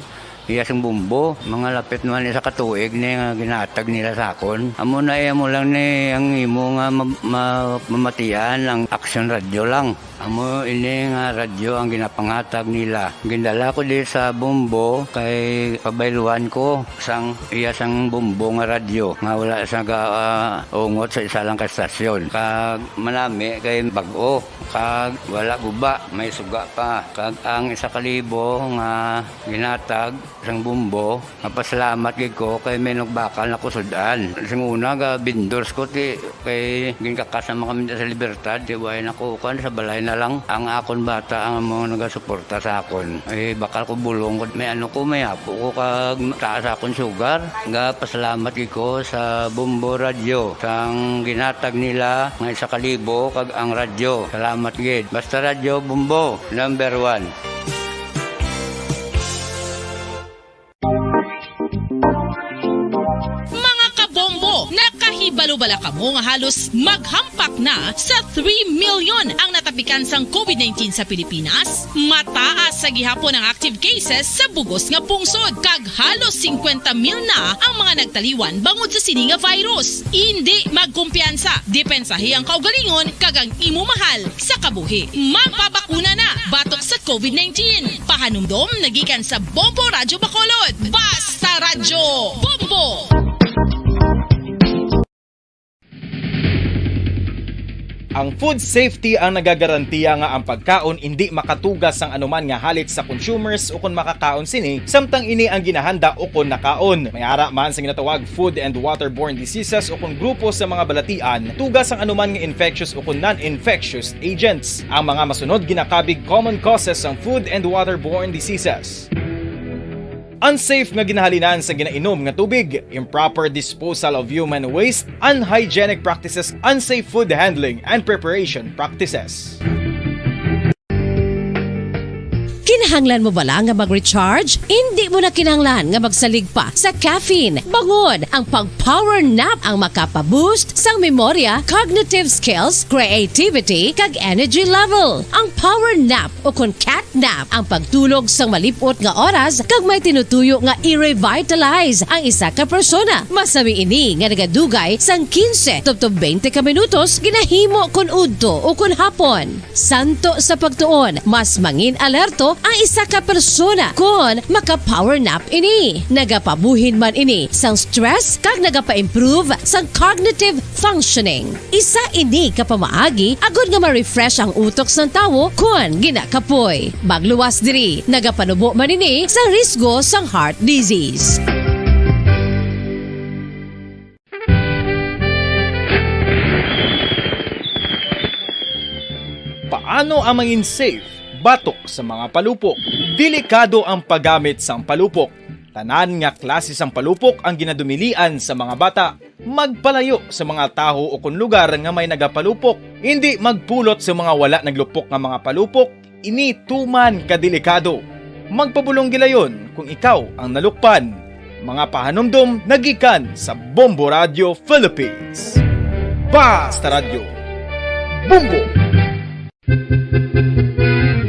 iya sing bombo. Mga lapit naman isa ka tuig ni nga ginhatag nila sa akon. Amo na, iya mo lang ni ang imo nga ma-, ma-, mamatian ang Action Radio lang. Amo ini nga radyo ang ginapangatag nila. Gindala ko di sa Bombo kay pabayluhan ko sang iya sang Bombo nga radyo nga wala sa ga-, ah, ungot sa isa lang ka estasyon. Kag manami kay bag-o, kag wala guba, may suga pa. Kag ang isa ka libo nga ginatag sang Bombo, mapasalamat gid ko kay may nagbakal na kusud-an. Sing una, ga vendors ko, ti, kay ginkakas naman kami sa Libertad, ti, way na ko, kuwan, sa balay na lang. Ang akon bata ang mga nagasuporta sa akon. Eh, bakal ko bulong ko, may ano ko, may apo ko, kag taas akon sugar. Ga pasalamat gid ko sa Bombo Radyo, sang ginatag nila nga isa ka libo, kag ang radyo. Salamat gid. Basta Radyo Bombo, number one. Mga kabombo, nakahibalo bala kamo nga halos maghampak na sa three million ang natapikan sang covid nineteen sa Pilipinas? Mataas sa gihapon ang active cases sa bugos nga pungsod, kag halos singkwenta mil na ang mga nagtaliwan bangod sa sini nga virus. Indi magkumpiyansa, depensahi ang kaugalingon kag ang imo mahal sa kabuhi. Magpabakuna na batok sa covid nineteen. Pahanumdom nagikan sa Bombo Radyo Bacolod. Basta Radyo Bombo! Ang food safety ang nagagarantiya nga ang pagkaon indi makatuga sang anuman nga halit sa consumers ukon makakaon sini, samtang ini ang ginahanda ukon nakaon. May ara man sa ginatawag food and waterborne diseases ukon grupo sa mga balatian tuga sang anuman nga infectious ukon non-infectious agents. Ang mga masunod ginakabig common causes sang food and waterborne diseases. Unsafe nga ginahalinan sa ginainom nga tubig, improper disposal of human waste, unhygienic practices, unsafe food handling and preparation practices. Kinahanglan mo bala nga mag-recharge? Indi mo na kinahanglan nga magsalig pa sa caffeine. Bangod ang pag-power nap ang makapa-boost sang memorya, cognitive skills, creativity, kag energy level. Ang power nap o kon cat nap ang pagtulog sang malip-ot nga oras kag may tinutuyo nga i-revitalize ang isa ka persona. Masami ini nga nagadugay sang quince tubtob twenty ka minutos ginahimo kon udto o kon hapon. Santo sa pagtuon, mas mangin-alerto ang isa ka persona kon maka-power nap ini. Nagapabuhin man ini sang stress kag nagapa-improve sang cognitive functioning. Isa ini ka pamaagi agod nga ma-refresh ang utok sang tawo kon ginakapoy. Magluwas diri, nagapanubo man ini sa risgo sang heart disease. Paano ang mangin safe batok sa mga palupok? Delikado ang paggamit sang palupok. Tanan nga klase sang palupok ang ginadumilian sa mga bata. Magpalayo sa mga tawo ukon lugar nga may nagapalupok. Indi magpulot sa mga wala naglupok nga mga palupok. Ini tuman ka delikado. Magpabulong gilayon kung ikaw ang nalukpan. Mga pahanumdom nagikan sa Bombo Radio Philippines. Basta Radyo, Bombo!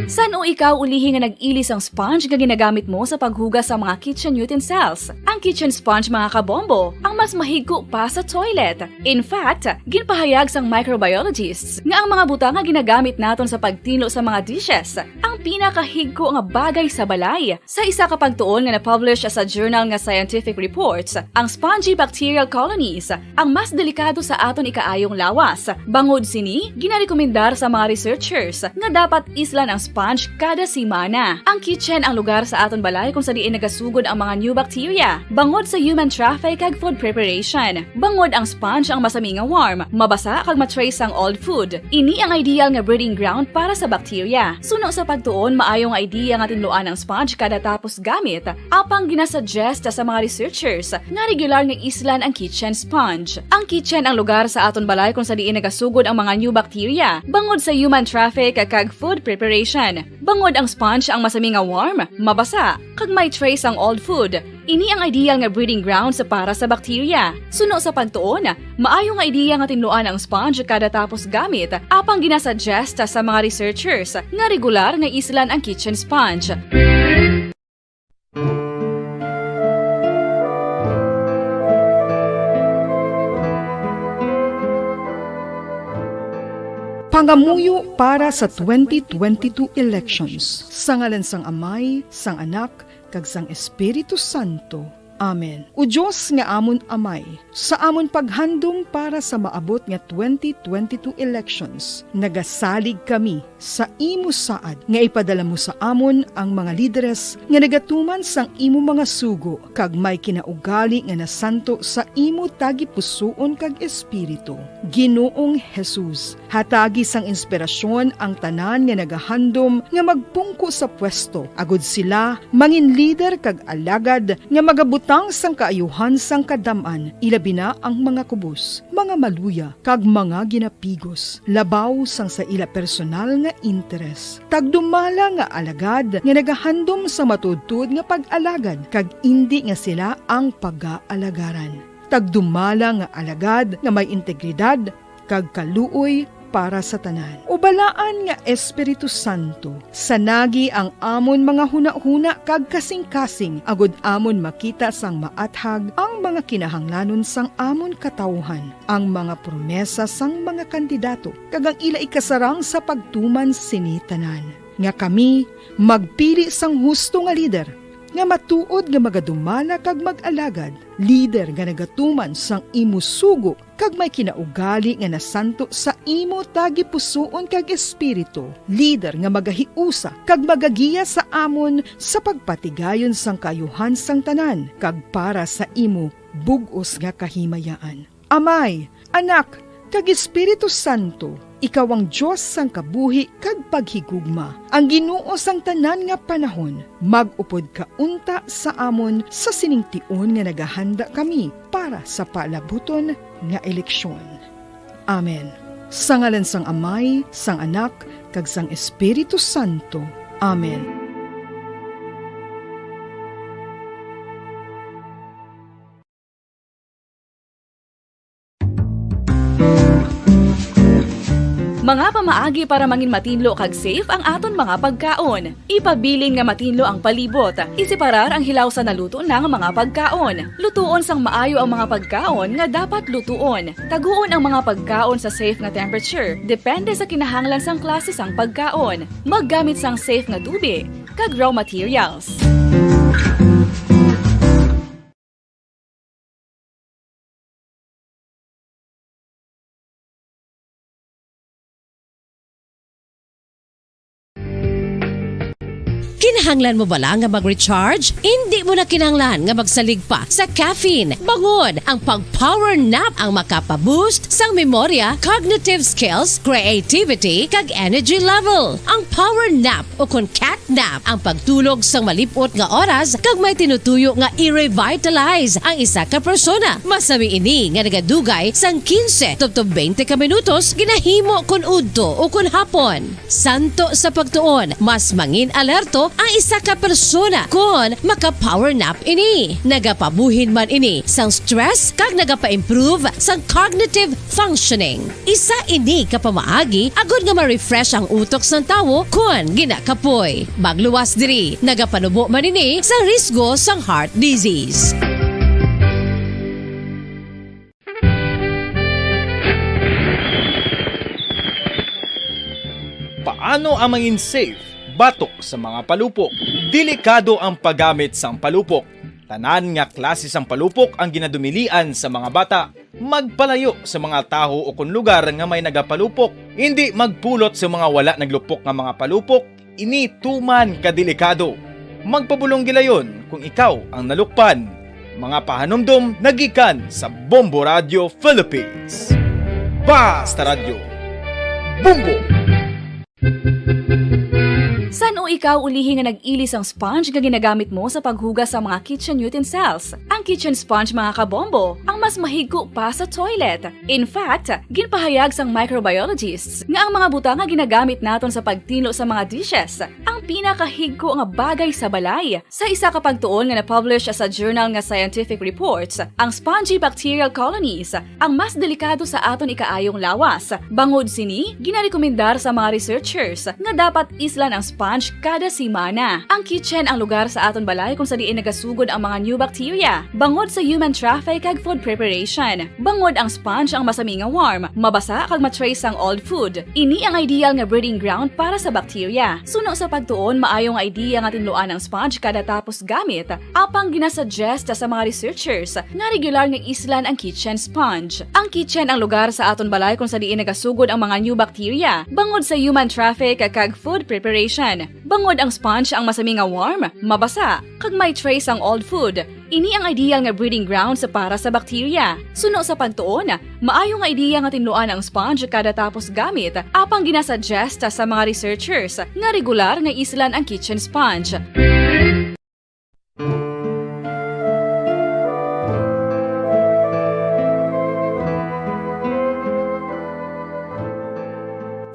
San-o ikaw ulihi nga nag-ili sang sponge nga ginagamit mo sa paghugas sa mga kitchen utensils? Ang kitchen sponge, mga kabombo, ang mas mahigko pa sa toilet. In fact, ginpahayag sang microbiologists nga ang mga butang nga ginagamit naton sa pagtinlo sa mga dishes ang pinakahigko nga bagay sa balay. Sa isa ka pagtuon nga na-publish sa journal nga Scientific Reports, ang spongy bacterial colonies ang mas delikado sa aton ikaayong lawas. Bangod sini, ginarekomendar sa mga researchers nga dapat islan ang sponge kada semana. Ang kitchen ang lugar sa aton balay kung sa diin nagasugod ang mga new bacteria, bangod sa human traffic kag food preparation. Bangod ang sponge ang masami nga warm, mabasa kag ma-trace ang old food. Ini ang ideal nga breeding ground para sa bacteria. Suno sa pagtuon, maayo nga idea nga tinluan ang sponge kada tapos gamit. Apang ginasuggest sa mga researchers nga regular nga islan ang kitchen sponge. Ang kitchen ang lugar sa aton balay kung sa diin nagasugod ang mga new bacteria, bangod sa human traffic kag food preparation. Bangod ang sponge ang masami nga warm, mabasa, kag may trace ang old food. Ini ang ideal nga breeding grounds para sa bacteria. Suno sa pagtuon, maayo nga idea nga tinluan ang sponge kada tapos gamit, apang ginasuggest sa mga researchers nga regular nga islan ang kitchen sponge. Pangamuyo para sa twenty twenty-two elections. Sa ngalan sang Amay, sang Anak, kag sang Espiritu Santo. Amen. O Dios nga amon Amay, sa amon paghandom para sa maabot nga twenty twenty-two elections, nagasalig kami sa imo saad nga ipadala mo sa amon ang mga lideres nga nagatuman sang imo mga sugo kag may kinaugali nga nasanto sa imo tagipusoon kag espiritu. Ginoong Jesus, hatagi sang inspirasyon ang tanan nga nagahandom nga magpungko sa pwesto, agud sila mangin lider kag alagad nga magabutang sang kaayuhan sang kadam-an, ilabi na ang mga kubos, mga maluya, kag mga ginapigos, labaw sang sa ila personal nga interes. Tagdumala nga alagad nga nagahandom sa matuodtuod nga pag-alagad, kag indi nga sila ang pagaalagaran. Tagdumala nga alagad nga may integridad kag kaluoy para sa tanan. O Balaan nga Espiritu Santo, sanagi ang amon mga hunahuna kag kasingkasing, agud amon makita sang maathag ang mga kinahanglanon sang amon katawuhan, ang mga promesa sang mga kandidato, kag ang ila ikasarang sa pagtuman sini tanan, nga kami magpili sang husto nga lider, nga matuod nga magadumala kag mag-alagad, lider nga nagatuman sang imo sugo kag may kinaugali nga nasanto sa imo tagipusoon kag espiritu, lider nga magahiusa kag magagiya sa amon sa pagpatigayon sang kaayuhan sang tanan kag para sa imo bug-os nga kahimayaan. Amay, Anak, kag Espiritu Santo, ikaw ang Dios sang kabuhi kag paghigugma, ang Ginoo sang tanan nga panahon. Mag-upod ka unta sa amon sa sining tion nga nagahanda kami para sa palabuton nga eleksyon. Amen. Sa ngalan sang Amay, sang Anak, kag sang Espiritu Santo. Amen. Mga pamaagi para mangin matinlo kag safe ang aton mga pagkaon. Ipabilin nga matinlo ang palibot. Iseparar ang hilaw sa naluto na nga mga pagkaon. Lutuon sang maayo ang mga pagkaon nga dapat lutuon. Taguon ang mga pagkaon sa safe nga temperature, depende sa kinahanglan sang klase sang pagkaon. Maggamit sang safe nga tubi kag raw materials. Kinahanglan mo bala nga mag-recharge? Indi mo na kinahanglan nga magsalig pa sa caffeine. Bangod, ang pag-power nap ang makapa-boost sang memorya, cognitive skills, creativity, kag energy level. Ang power nap, o kon cat nap, ang pagtulog sang malip-ot nga oras kag may tinutuyo nga i-revitalize ang isa ka persona. Masami ini nga nagadugay sang quince tubtob twenty ka minutos ginahimo kon udto o kon hapon. Santo sa pagtuon, mas mangin alerto ang isa ka persona kon maka-power nap ini. Nagapabuhin man ini sang stress kag nagapa-improve sang cognitive functioning. Isa ini ka pamaagi agud nga ma-refresh ang utok sang tawo kon ginakapoy. Magluwas diri, nagapanubo man ini sa risgo sang heart disease. Paano ang mangin safe batok sa mga palupok? Delikado ang paggamit sang palupok. Tanan nga klase sang palupok ang ginadumilian sa mga bata. Magpalayo sa mga tawo o kon lugar nga may nagapalupok. Indi magpulot sa mga wala naglupok nga mga palupok. Ini tuman ka delikado. Magpabulong gilayon kung ikaw ang nalukpan. Mga pahanumdom nagikan sa Bombo Radio Philippines. Basta Radyo, Bombo! San-o ikaw ulihi nga nag-ili sang sponge nga ginagamit mo sa paghugas sa mga kitchen utensils? Ang kitchen sponge, mga kabombo, ang mas mahigko pa sa toilet. In fact, ginpahayag sang microbiologists nga ang mga butang nga ginagamit naton sa pagtinlo sa mga dishes, ang pinakahigko nga bagay sa balay. Sa isa ka pagtuon nga na-publish sa journal nga Scientific Reports, ang spongy bacterial colonies ang mas delikado sa aton ikaayong lawas. Bangod sini, ginarekomendar sa mga researchers nga dapat islan ang sponge kada semana. Ang kitchen ang lugar sa aton balay kung sa diin nagasugod ang mga new bacteria. Bangod sa human traffic kag food preparation, bangod ang sponge ang masami nga warm, mabasa kag ma-trace ang old food. Ini ang ideal nga breeding ground para sa bacteria. Suno sa pagtuon, maayo nga idea nga tinluan ang sponge kada tapos gamit, apang ginasuggest sa mga researchers nga regular nga islan ang kitchen sponge. Ang kitchen ang lugar sa aton balay kung sa diin nagasugod ang mga new bacteria, bangod sa human traffic kag food preparation. Bangod ang sponge ang masami nga warm, mabasa, kag may trace ang old food. Ini ang ideal nga breeding grounds para sa bacteria. Suno sa pagtuon, maayo nga ideya nga tinluan ang sponge kada tapos gamit, apang ginasuggest sa mga researchers nga regular nga islan ang kitchen sponge.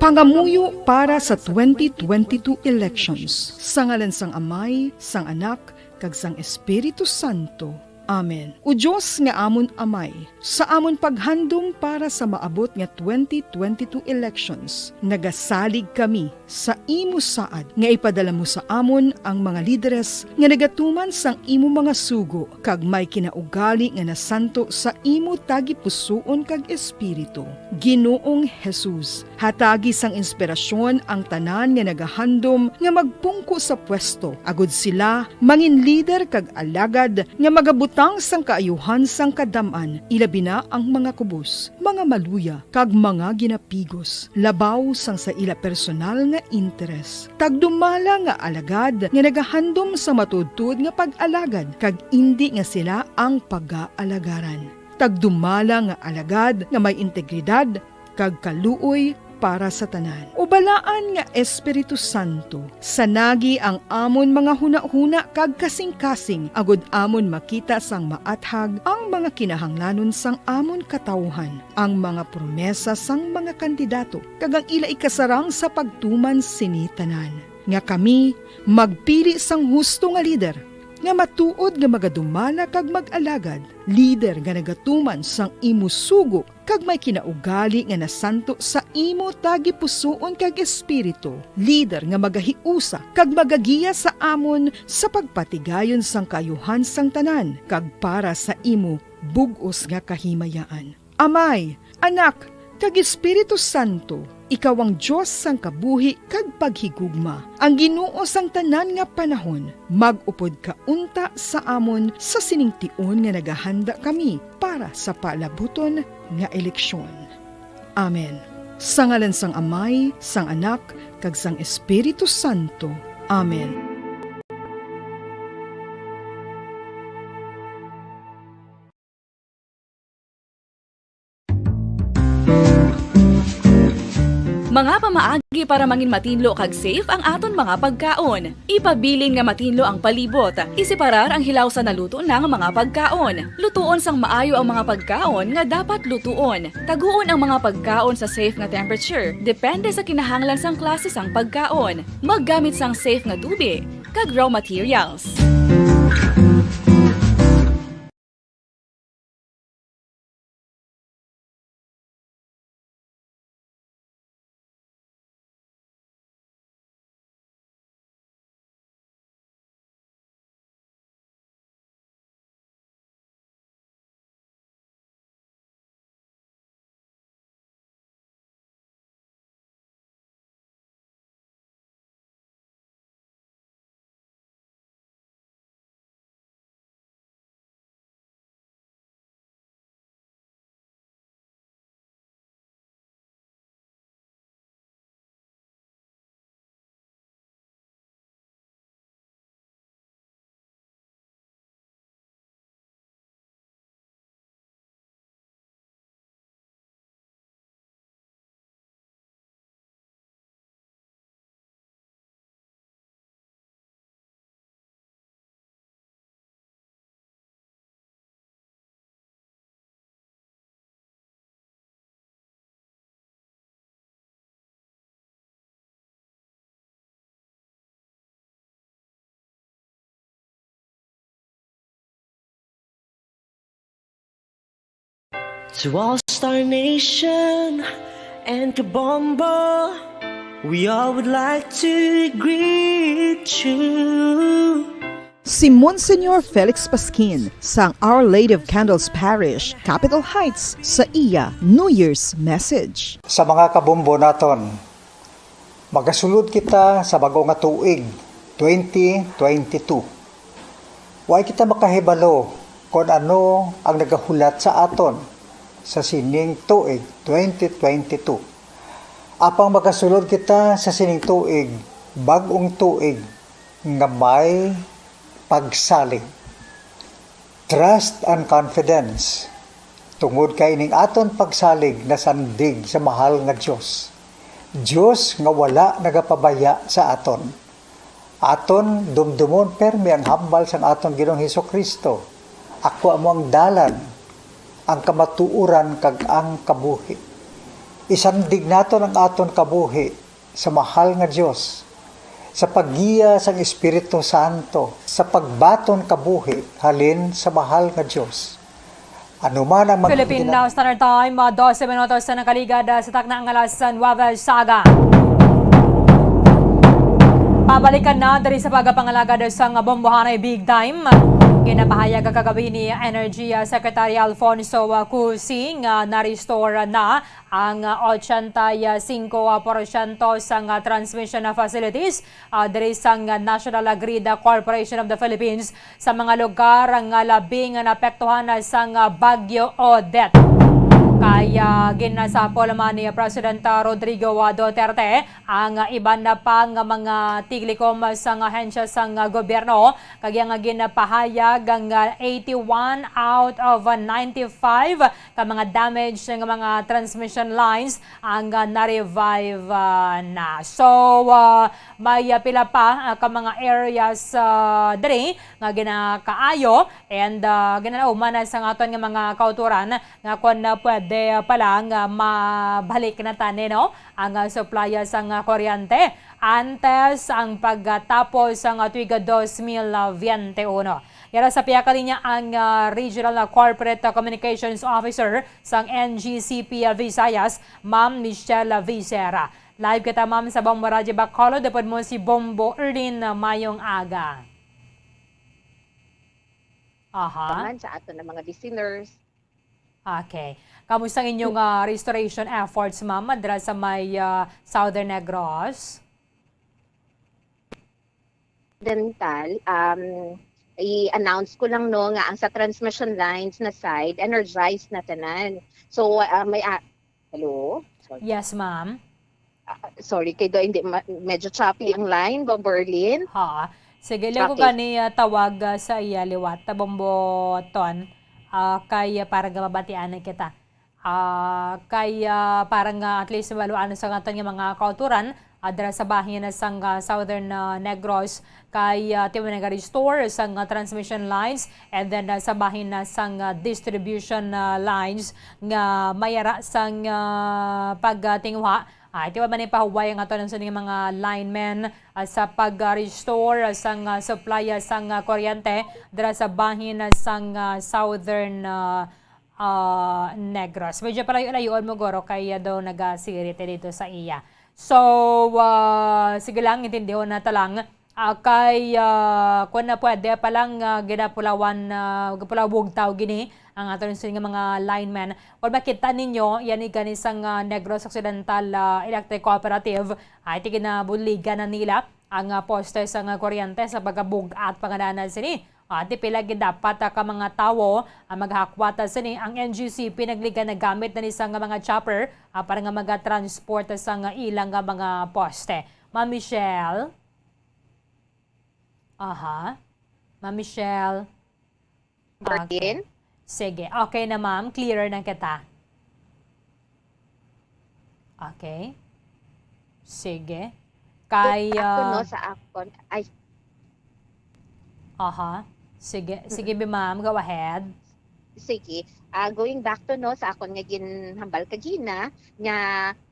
Pangamuyo para sa twenty twenty-two elections. Sa ngalan sang Amay, sang Anak, kag sang Espiritu Santo. Amen. O Dios nga amon Amay, sa amon paghandom para sa maabot nga twenty twenty-two elections, nagasalig kami sa imo saad nga ipadala mo sa amon ang mga lideres nga nagatuman sang imo mga sugo kag may kinaugali nga nasanto sa imo tagipusoon kag espiritu. Ginoong Jesus, hatagi sang inspirasyon ang tanan nga nagahandom nga magpungko sa pwesto, agud sila mangin lider kag alagad nga magabutang sang kaayuhan sang kadam-an, ilabi na ang mga kubos, mga maluya, kag mga ginapigos, labaw sang sa ila personal nga interes. Tagdumala nga alagad nga nagahandom sa matuodtuod nga pag-alagad, kag indi nga sila ang pagaalagaran. Tagdumala nga alagad nga may integridad kag kaluoy para sa tanan. O Balaan nga Espiritu Santo, sanagi ang amon mga hunahuna kag kasingkasing, agud amon makita sang maathag ang mga kinahanglanon sang amon katawuhan, ang mga promesa sang mga kandidato, kag ang ila ikasarang sa pagtuman sini tanan, nga kami magpili sang husto nga lider, nga matuod nga magadumala kag mag-alagad, lider nga nagatuman sang imo sugo kag may kinaugali nga nasanto sa imo tagipusoon kag espiritu, lider nga magahiusa kag magagiya sa amon sa pagpatigayon sang kaayuhan sang tanan kag para sa imo bug-os nga kahimayaan. Amay, Anak, kag Espiritu Santo, ikaw ang Dios sang kabuhi kag paghigugma, ang Ginoo sang tanan nga panahon. Mag-upod ka unta sa amon sa sining tion nga nagahanda kami para sa palabuton nga eleksyon. Amen. Sa ngalan sang Amay, sang Anak, kag sang Espiritu Santo. Amen. Mga pamaagi para mangin matinlo kag safe ang aton mga pagkaon. Ipabilin nga matinlo ang palibot. Iseparar ang hilaw sa naluto na nga mga pagkaon. Lutuon sang maayo ang mga pagkaon nga dapat lutuon. Taguon ang mga pagkaon sa safe nga temperature, depende sa kinahanglan sang klase sang pagkaon. Maggamit sang safe nga tubi kag raw materials. To All Star Nation and Kabombo, we all would like to greet you. Si Monsignor Felix Pasquin sang Our Lady of Candles Parish, Capitol Heights, sa iya New Year's message. Sa mga kabombo naton, magasulod kita sa bag-o nga tuig, twenty twenty-two. Way kita makahibalo kon ano ang nagahulat sa aton sa sining tuig, twenty twenty-two. Apang magasulod kita sa sining tuig, bag-ong tuig nga may pagsalig. Trust and confidence, tungod kay ining aton pagsalig nasandig sa mahal nga Dios. Dios nga wala nagapabaya sa aton. Aton dumdumon permi ang hambal sang aton Ginoong Jesu-Cristo, "Ako amo ang dalan, ang kamatuoran, kag ang kabuhi." Isandig naton ang aton kabuhi sa mahal nga Dios, sa paggiya sang Espiritu Santo, sa pagbaton kabuhi halin sa mahal nga Dios. Ano man ang mga Philippine, uh, Standard Time, uh, dose minutos na nakaligad, uh, sa takna nga alas nuwebe sa aga. Pabalikan na diri sa pagpangalagad sang Bombohanay Big Time. Ginapahayag kagabi ni Energy, uh, Secretary Alfonso, uh, Cusi nga na-restore na ang, ah, ochenta y cinco porsyento sang, ah, transmission, ah, facilities, ah, diri sang, ah, National Grid, ah, Corporation of the Philippines sa mga lugar nga labi nga naapektuhan, ah, sang, ah, Bagyo Odette. Kay, ah, ginasapol man ni President, ah, Rodrigo, ah, Duterte ang, ah, iban na pa nga mga tiglikom sang ahensya sang, ah, gobyerno, kag iya nga ginapahayag nga eighty-one out of, ah, ninety-five ka mga damage nga mga transmission lines ang, ah, na-revive, ah, na. So, ah, may, ah, pila pa, ah, ka mga areas, ah, diri nga ginakaayo and, ah, ginalauman na sang aton nga mga kautoran nga kon, ah, pwede, ah, pa lang, ah, mabalik na tani, no, ang, ah, supply, ah, sang, ah, kuryente antes ang pagtapos sang, ah, tuig dos mil veintiuno. Yara sa pihak linya ang, ah, Regional, ah, Corporate, ah, Communications Officer sang N G C P, ah, Visayas, Ma'am Michelle, ah, Vicera. Live kita, ma'am, sa Bombo Radyo Bacolod. Upod mo si Bombo Erlin, ah, mayong aga. Aha. Naman sa aton nga mga listeners. Okay. Kamusta ang inyong, ah, restoration efforts, ma'am, dira sa may, ah, Southern Negros? Dental, um, i-announce ko lang, no, nga ang sa transmission lines na side, energized na tanan. So, ah, may, ah, hello? Sorry. Yes, ma'am. Ah, sorry, kay do, hindi, ma-, medyo choppy ang line, Bombo Erlin. Ha. Sige, liwat ko Okay. gani, ah, tawag, ah, sa iya liwat, ta Bombo Ton, ah, kay, ah, para nga mabatian na kita. Ah, kay, ah, para nga at least mabaluan sa aton nga mga kautoran, ah, dira sa bahin na sang, ah, Southern, ah, Negros, kay, ah, ti man naga-restore sang, ah, transmission lines, and then, ah, sa bahin na sang, ah, distribution, ah, lines nga may ara sang, ah, pagtinguha. Ah, ti man ni pahuway ang aton nga mga linemen, ah, sa pag-restore sang, ah, supply, ah, sang, ah, kuryente dira sa bahin na sang, ah, Southern, ah, ah, Negros. Medyo palayo-layoon mo, guro, kay, ah, daw nagasirit dito sa iya. So, ah, sige lang, intindihon na ta lang. Ah, kay, ah, kung na pwede pa lang, ah, ginapulawan, ah, gapulawog tao gini ang aton nga mga linemen. Kung makita ninyo, yan ni gani sang, ah, Negros Occidental, ah, Electric Cooperative, ay ti ginabuligan na nila ang, ah, poste sang, ah, kuryente sa pagkabug-at pa nga daan sini. Ah, ti pila gid dapat, ah, ka mga tawo ang maghakwat, ah, sini. Ang N G C P nagliga nagamit na ni sang mga chopper, ah, para nga magatransport sang ilang, ah, mga poste. Ma'am Michelle? Aha. Ma'am Michelle? Okay. Berlin? Sige. Okay na, ma'am. Clearer na kita. Okay. Sige. Kay, Ako, no, ah, sa akon. Ay, Aha. Sige. Sige, bi, ma'am. Go ahead. Sige. Ah, going back to, no, sa akon nga ginhambal kagina, nga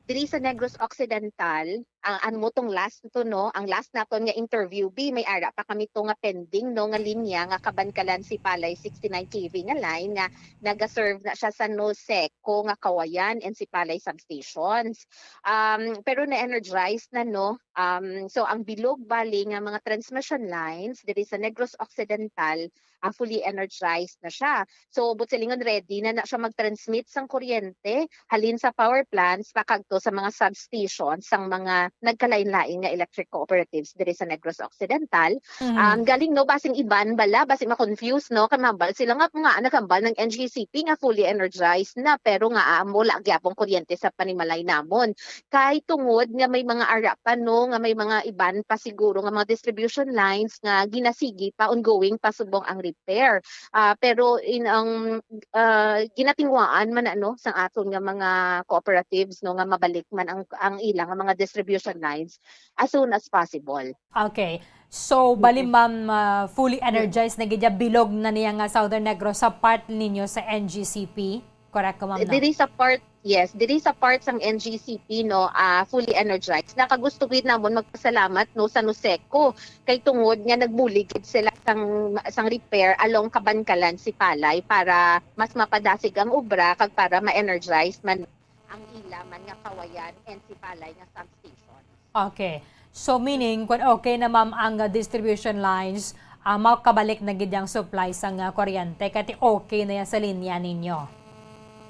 diri sa Negros Occidental, ang, ang mo tong last to, no, ang last naton nga interview, bi, may ara pa kami to nga pending, no, nga linya nga Kabankalan Sipalay sixty-nine K V nga line nga nagaserve na siya sa Noseco nga Kawayan and Sipalay substations. Um, pero na-energize na, no? Um, so ang bilog bali nga mga transmission lines diri sa Negros Occidental, ah, fully energized na siya. So, buot silingon, ready na na siya mag-transmit sang kuryente halin sa power plants pakadto sa mga substations sang mga nagkalain-lain nga electric cooperatives diri sa Negros Occidental. Mhm. Um, galing, no, basing iban bala, basing ma-confuse, no, kay mahambal sila nga, nga naghambal ng N G C P nga fully energized na, pero nga, ah, wala gyapon kuryente sa panimalay namon. Kay tungod nga may mga ara pa, no, nga may mga iban pa siguro nga mga distribution lines nga ginasigi pa, ongoing pa subong ang repair. Ah, pero in ang, ah, ginatinguhaan man, ano, sang aton nga mga cooperatives, no, nga mabalik man ang, ang ilang mga distribution lines as soon as possible. Okay. So, bali, Mm. ma'am, ah, fully Mm. energized na gid ya, bilog na niya nga Southern Negros sa part ninyo sa N G C P. Correct ko, ma'am, no? Diri sa part, yes, diri sa part sang N G C P, no, ah, fully energized. Nakagusto gid namon magpasalamat, no, sa Noseco kay tungod nga nagbulig gid sila sang, sang repair along Kabankalan Sipalay para mas mapadasig ang obra kag para ma-energize man ang ila man nga Kawayan and Sipalay nga substation. Okay. So, meaning, kung okay na, ma'am, ang, ah, distribution lines, ah, makabalik na gid ang supply sang, ah, kuryente, kay okay na yan sa linya ninyo.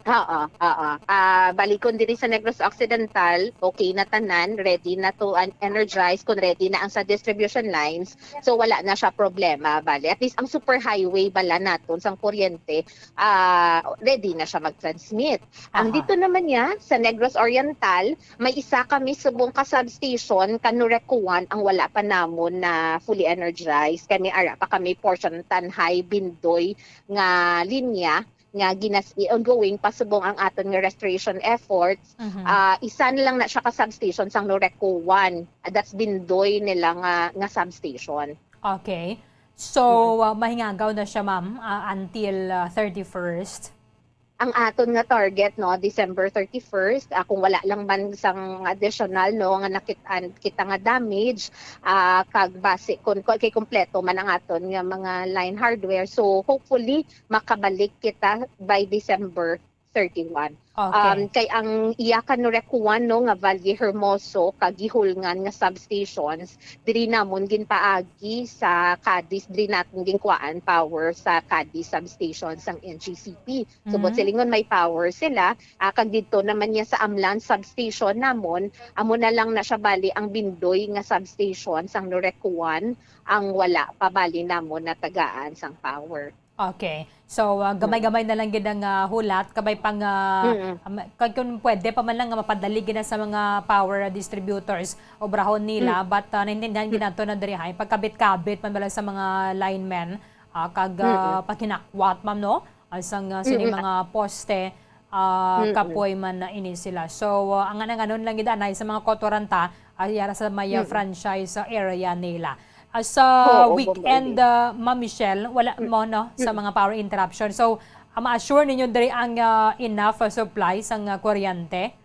Oo, oo. Ah, bali, kung diri sa Negros Occidental, okay na tanan, ready na to an-, energize, kung ready na ang sa distribution lines, so wala na siya problema. Bali, at least ang superhighway bala naton sang kuryente, ah, ready na siya mag-transmit. Ang Aha. dito naman niya, sa Negros Oriental, may isa kami subong ka substation, ka Noreco one, ang wala pa namon na fully energized. Kami, ara pa kami portion Tanjay, Bindoy nga linya nga ginas-, ongoing pa subong ang aton nga restoration efforts. Mhm. Ah, isa na lang na siya ka substation sang Noreco one. That's Bindoy nila nga, nga substation. Okay. So, Mm. ah, mahingagaw na siya, ma'am, ah, until, ah, thirty-first? Ang aton nga target, no, December thirty-first, ah, kung wala lang man sang additional, no, nga nakit-an kita nga damage, ah, kag base kun, kay kompleto man ang aton nga mga line hardware. So, hopefully, makabalik kita by December thirty-one. Okay. Um, kay ang iya ka Noreco one, no, nga Valle Hermoso, kag Guihulngan nga substations, diri namon ginpaagi sa Cadiz, diri naton ginkuhaan power sa Cadiz substation sang N G C P. So, buot Mhm. silingon, may power sila. Ah, kag didto naman niya sa Amlan substation namon, amo na lang na siya bali ang Bindoy nga substation sang Noreco one, ang wala pa bali namon natagaan sang power. Okay. So, ah, Mm. gamay-gamay na lang gid ang, ah, hulat, kabay pang, ah, Mm. am-, kag kung pwede pa man lang nga mapadali gid na sa mga power distributors, obrahon nila, Mm. but, ah, naintindihan gid Mm. nato na diri, hay, pagkabit-kabit man bala sa mga linemen, ah, kag, ah, Mm. paghinakwat, ma'am, no? Ay, sang, ah, sining Mm. mga poste, ah, Mm-mm. kapoy man na ini sila. So, ah, ang anang-anon lang gid anay sa mga kotoranta, ah, yara sa may, ah, Mm-mm. franchise, ah, area nila. Ah, sa Oo, weekend, Bombo Eli. ah, Ma'am Michelle, wala Mm. mo, no, sa Mm. mga power interruption. So, ah, ma-assure ninyo diri ang, ah, enough, ah, supply sang, ah, kuryente?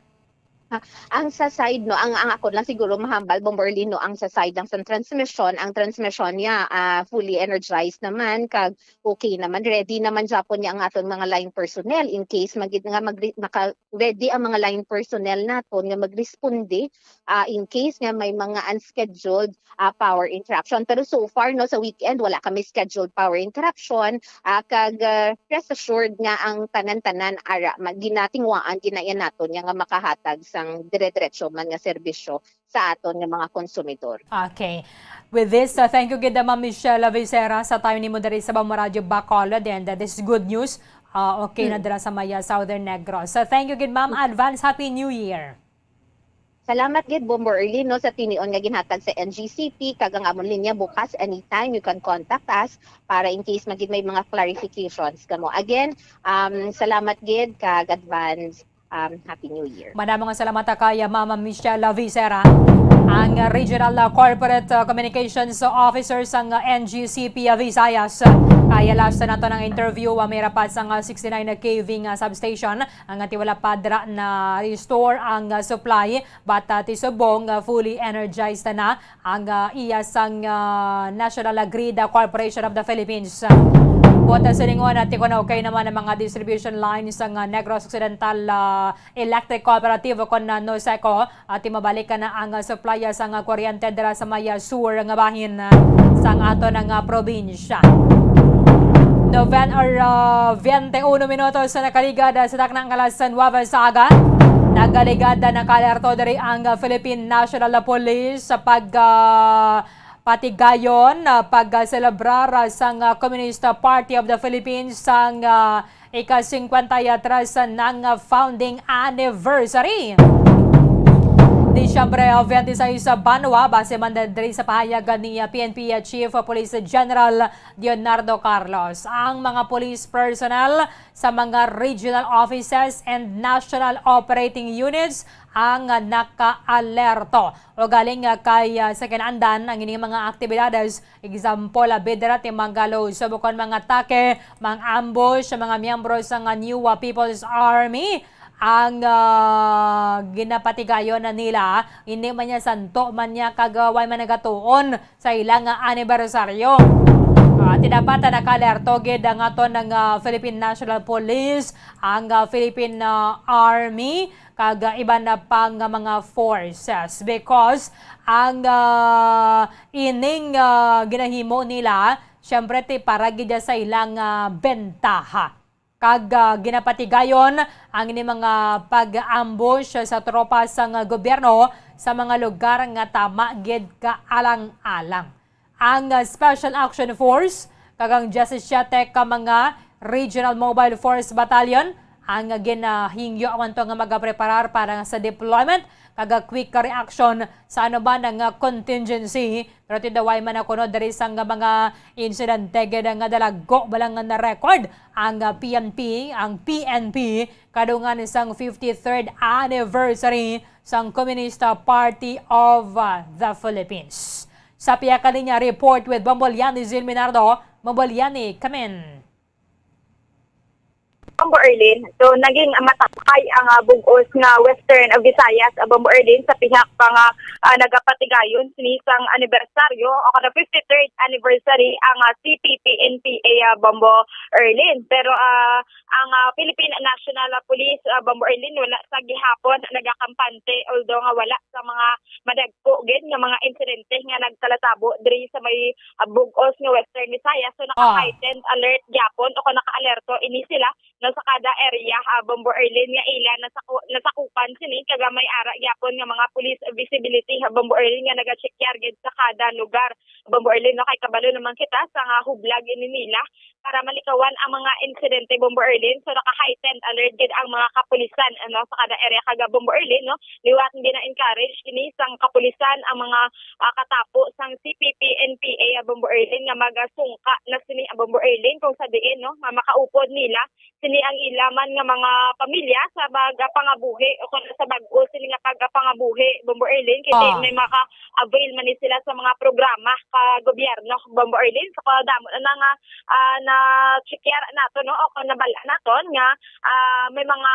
Ah, ang sa side, no, ang, ang ako lang siguro mahambal, Bombo Eli, no, ang sa side lang sa transmission, ang transmission niya, ah, fully energized naman, kag okay naman, ready naman gyapon niya ang aton mga line personnel in case magid nga magre-, maka-, ready ang mga line personnel naton nga magresponde, ah, in case nga may mga unscheduled, ah, power interruption. Pero so far, no, sa weekend, wala kami scheduled power interruption, ah, kag, ah, rest assured nga ang tanan-tanan ara, ma-, ginatinguhaan, ginaiya naton niya nga makahatag sang dire-diretso man nga serbisyo sa aton nga mga konsumidor. Okay. With this, uh, thank you gid, uh, Ma'am Michelle Vicera, sa time nimo diri sa Bambo Radyo Bacolod, and, uh, this is good news. Uh, okay na Mm. dira sa may, uh, Southern Negros. So, thank you gid, ma'am. Mm. Advance Happy New Year. Salamat gid, Bombo Eli, no, sa tinion nga ginhatag sa N G C P, kag ang amon linya bukas anytime. You can contact us para in case magid may mga clarifications kamo. Again, um, salamat gid, kag advance um, Happy New Year. Madamo nga salamat kay Ma'am Michelle Vicera, ang Regional Corporate Communications Officer sang N G C P Visayas. Kaya last nato ng interview, ah, may rapat sang sixty-nine K V nga substation ang tiwala padra na restore ang supply, but ah, ti subong, ah, fully energized na ang ah, iya sang ah, National Grid Corporation of the Philippines. Buot silingon, ah, ti kuno okay naman ang mga distribution lines sang ah, Negros Occidental ah, Electric Cooperative o kon ah, NOSECO, at ti mabalik na ang ah, supply sang ah, kuryente dira sa may ah, sur nga bahin ah, sang aton nga probinsya. Noven or ah, twenty-one minutos sa nakaligad ah, sa taknang alas nuwebe sa aga. Nagaligad na nakaalerto diri ang ah, Philippine National Police sa pag ah, patigayon, ah, pag ah, selebrar ah, sang ah, Communist Party of the Philippines sang ah, ika-singkwenta y tres sang ah, founding anniversary. Disyembre, ah, twenty-six, ah, banwa, base man diri sa pahayag ni ah, P N P Chief Police General Leonardo Carlos. Ang mga police personnel sa mga regional offices and national operating units ang nakaalerto. Ugaling kay ah, sa kinaandan ang ining mga aktibidades, example, ah, bidrat ni Mangalo, subukon mga atake, mga ambush sa mga miyembro sa nga New ah, People's Army, ang ah, ginapatigayon na nila, hindi man niya santo man niya kag ah, way man nagatuon sa ila nga anibersaryo. Ah, ti dapat nakaalerto gid ang aton nga Philippine National Police, ang ah, Philippine ah, Army, kag ah, iban na pang nga mga forces, because ang ah, ining ah, ginahimo nila, syempre, ti para gid sa ilang ah, bentaha. Kag ah, ginapatigayon ang ini mga pag-ambush sa tropa sang gobyerno sa mga lugar nga tama gid kaalang-alang. Ang ah, Special Action Force kag ang diyasisiete ka mga Regional Mobile Force Battalion ang ginahingyo awan to nga magapreparar para sa deployment kag quick reaction sa ano ba nga contingency. Pero ti daw way man kuno diri sang mga insidente gid nga dalago bala nga na-record ang ah, P N P, ang P N P, kadungan sang fifty-third anniversary sang Communist Party of ah, the Philippines. Sa Pia Kalinya report with Bombo Liani Zin Minardo, Bombo Liani, kamin. Bombo Erlin. So, naging matapay ang ah, bug-os nga Western Visayas, ah, Bombo Erlin, sa pihak pa nga ah, nagapatigayon sini sang anibersaryo o kada fifty-third anniversary ang ah, C P P N P A, ah, Bombo Erlin. Pero ah, ang ah, Philippine National ah, Police, ah, Bombo Erlin, wala sa gihapon nagakampante, although nga wala sa mga madagko gid nga mga insidente nga nagkalatabo diri sa may ah, bug-os nga Western Visayas. So, naka-heightened alert gyapon o kung naka-alerto ini sila, no, sa kada area, ah, Bombo Erlin, nga ila nasaku-, nasakupan sini, kag may ara gyapon nga mga police visibility, ah, Bombo Erlin, nga nagachekyar gid sa kada lugar, Bombo Erlin, no, kay kabalo naman kita sa nga hublag ini nila para malikawan ang mga insidente, Bombo Erlin. So, naka-heightened alert gid ang mga kapulisan, ano, sa kada area, kag, ah, Bombo Erlin, no, liwat gina-encourage kini sang kapulisan ang mga ah, katapo sang C P P N P A, ah, Bombo Erlin, nga magasungka na sini, ah, Bombo Erlin, kung sa diin, no, nga makaupod nila sini ang ila man nga mga pamilya sa pagpangabuhi o kung sa bag-o sini nga pagpangabuhi, Bombo Erlin, kay Ah. may maka-avail man ni sila sa mga programa ka gobyerno, Bombo Erlin. So, kadamo na nga ah, na-checkar nato, no, o kung nabal-an naton nga ah, may mga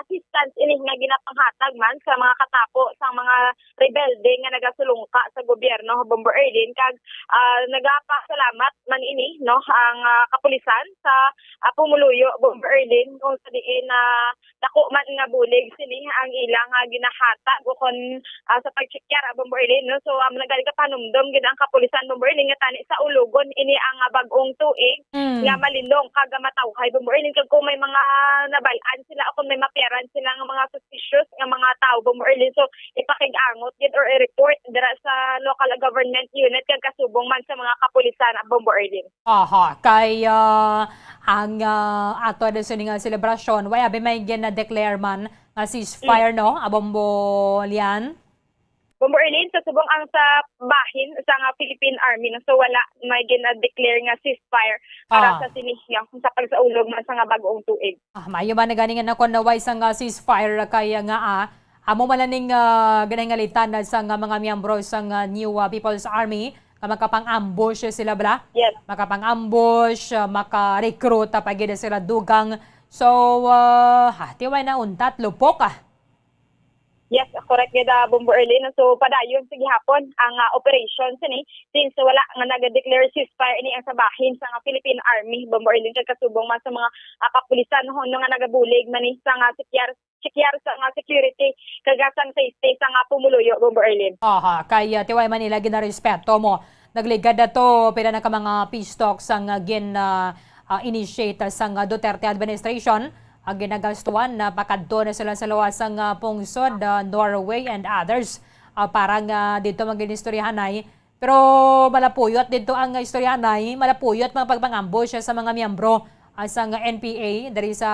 assistance ini nga ginapanghatag man sa mga katapo sang mga rebelde nga nagasulungka sa gobyerno, Bombo Erlin, kag ah, nagapasalamat man ini, no, ang ah, kapulisan sa ah, pumuluyo, Bombo Erlin, kung sa diin na dako man nga bulig sini ang ilang ah, ginahatag o kon ah, sa pagchekyar, ah, Bombo Erlin, no. So, um, nagaliga panumdom gid ang kapulisan, Bombo Erlin, nga tani sa ulogon ini ang ah, bag-ong tuig Mm. nga malinong kag matawhay, Bombo Erlin, kag kung may mga nabal-an sila o kung may mapiaran sila nga mga suspicious nga mga tawo, Bombo Erlin, so ipakig-angot gid or i-report dira sa local government unit kag kasubong man sa mga kapulisan, ah, Bombo Erlin. Aha, kay ah, ang ah, ato na sini nga selebrasyon, way abi may gina-declare man nga ceasefire, no, ah, Bombo Lian? Bombo Erlin, sa subong ang sa bahin sa nga Philippine Army, no? So, wala may gina-declare nga ceasefire para Ah. sa sini, no? Sa pagsaulog man sa nga bag-ong tuig. Ah, maayo man na gani nga nakon na way sang, ah, ceasefire kay, ah, nga, ah, amo man lang ning, ah, ginahingalitan na sang, ah, mga miyembro sang, ah, New, ah, People's Army nga makapang-ambush sila bala. Yes. Makapang-ambush, ah, maka-recruit, ah, pa gid sila dugang. So, ah, ha, tiway na untat, lupok, ah. Yes, correct gid, ah, Bombo Erlin. So, padayon sa gihapon ang, ah, operation sini, since wala nga nag-declare ceasefire ini ang sa bahin sa nga Philippine Army, Bombo Erlin, kag kasubong man sa mga, ah, kapulisan, no, nga nagabulig man ni sa nga sikyar, sikyar sa nga security, kag sang safety sa nga pumuluyo, Bombo Erlin. Aha, kay, ah, tiway man nila ginarespeto mo. Nagligad na to, pila na ka mga peace talks ang, ah, gin, ah, ah, initiate sang, ah, Duterte administration. Ang ginagastuhan na pakadto na sila sa luwas sang, ah, pungsod, ah, Norway and others, ah, para nga dito mag-inistoryahanay. Pero malapuyot dito ang istoryahanay, malapuyot mga pagpang-ambush sa mga miyembro, ah, sang N P A diri sa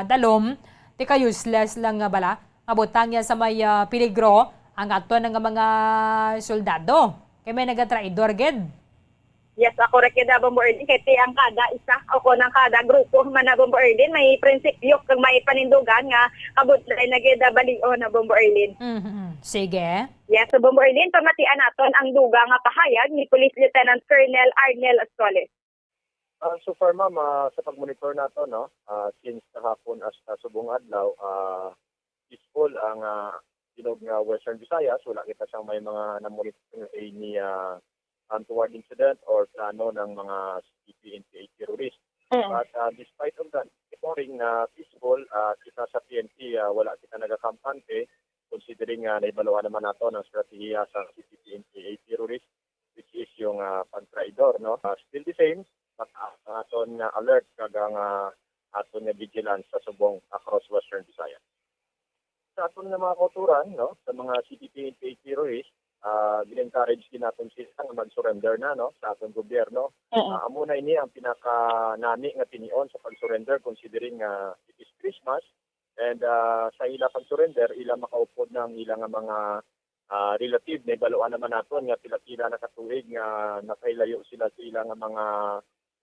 Dalom. Tika useless lang nga bala. Nga butang niya sa may, ah, peligro ang aton nga mga soldado. Kay may nagatraidor gid. Yes, ah, correct gid, ah, Bombo Erlin. Kay ti ang kada isa o kon ang kada grupo man na, Bombo Erlin, may prinsipyo kag may panindugan nga kabudlay na gid, ah, balion na, Bombo Erlin. Mhm. Sige. Yes, so, Bombo Erlin, pamatian naton ang dugang nga pahayag ni Police Lieutenant Colonel Arnel Astoles. Ah, so far, ma'am, ah, sa pagmonitor nato, no, ah, since kahapon hasta subong adlaw, ah, peaceful ang, ah, bilog nga Western Visayas. Wala kita sang may mga namonitor nga any, ah, untoward incident or plano ng mga C P P N P A terrorist. Mm. But, ah, despite of that, monitoring na peaceful, ah, kita sa P N P, ah, wala kita nagakampante, considering nga nahibaluan naman nato ang estratehiya sa C P P N P A terrorist, which is yung, ah, pagtraidor, no? Ah, still the same, mataas ang aton nga alert kag ang, ah, aton nga vigilance sa subong across Western Visayas. Sa aton nga mga kauturan, no, sa mga C P P N P A terrorist, ah, gin-encourage din naton sila nga mag-surrender na, no, sa aton gobyerno. Mm. Ah, amo na ini ang pinakanami nga tinion sa pag-surrender, considering nga it is Christmas, and, ah, sa ila pag-surrender, ila makaupod na ang ila nga mga, ah, relative. Nahibaluan naman naton nga pila-pila na ka tuig nga nakahilayo sila sa ila nga mga,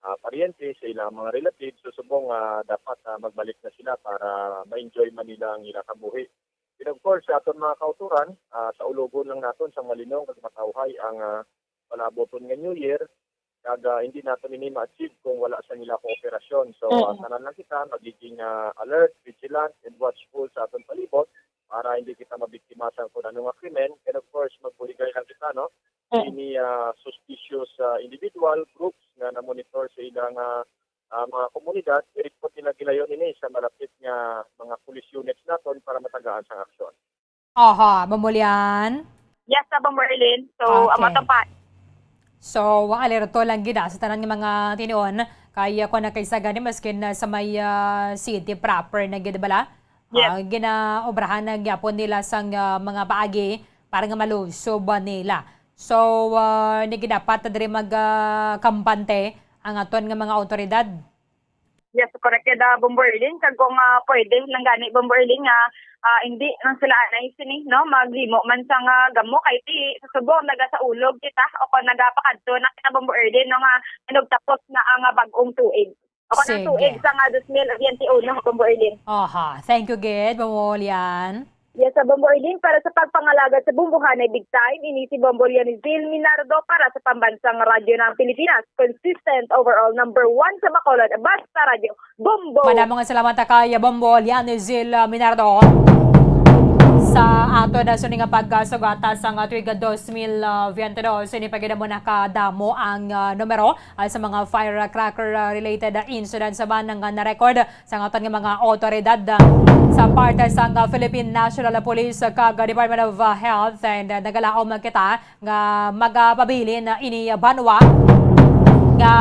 ah, paryente, sa ila mga relative. So, subong, ah, dapat, ah, magbalik na sila para ma-enjoy man nila ang ila kabuhi. And of course, sa aton mga kauturan, ah, saulogon lang naton sang malinong kag matawhay ang, ah, palabuton nga New Year, kag, ah, hindi naton ini ma-achieve kung wala sang ila kooperasyon. So, ah, Mm. tanan lang kita magiging, ah, alert, vigilant, and watchful sa aton palibot para hindi kita mabiktima sang kun ano nga krimen. And of course, magbuligay lang kita, no? Mm. Ini, ah, suspicious, ah, individual, groups nga na-monitor sa ilang, ah, ah, mga komunidad, i-report nila gilayon ini sa malapit nga mga police units naton para matagaan sang aksyon. Aha, Bombo Lian? Yes, sa Bombo Erlin. So, Okay. amo to pa. So, alerto lang gid, ah, sa tanan nga mga tinion, kay, ah, kung nakaisa gani, maskin, ah, sa may, ah, city proper na gid bala, Yes. ah, ginaobrahan na gyapon nila sang, ah, mga paagi para nga malusob nila. So, ah, hindi gid dapat na diri mag, ah, kampante ang aton nga mga awtoridad. Yes, correct gid, ah, Bombo Erlin. Kag kung, ah, pwede lang gani, Bombo Erlin, nga, ah, hindi nang sila anay sini, no, maghimo man sa nga gamo kay ti sa subong nagasaulog kita o kon nagapakadto na kita, Bombo Erlin, no, nga nagtapos na ang, ah, bag-ong tuig. O kon ang Sige. tuig sa nga dos mil biyente uno, Bombo Erlin. Aha, thank you gid, Bombo Lian. Yes, sa Bombo Erlin, para sa pagpangalagad sa bumbuhanay big time, ini si Bombo Lianizil Minardo para sa Pambansang Radyo ng Pilipinas, consistent overall number one sa Bacolod, Basta Radyo, Bombo! Madamo nga salamat kay Bombo Lianizil, ah, Minardo sa ato na sini nga pagkasugata sa nga tuig dos mil biyente dos. Ini pa gid mo nakadamo ang, ah, numero ah, sa mga firecracker, ah, related, ah, incidents man nga na-record sa aton nga mga awtoridad, ah, sa parte sang, ah, Philippine National Police, ah, kag, ah, Department of, ah, Health, and, ah, nagalaom man kita nga magapabilin na ini, ah, banwa nga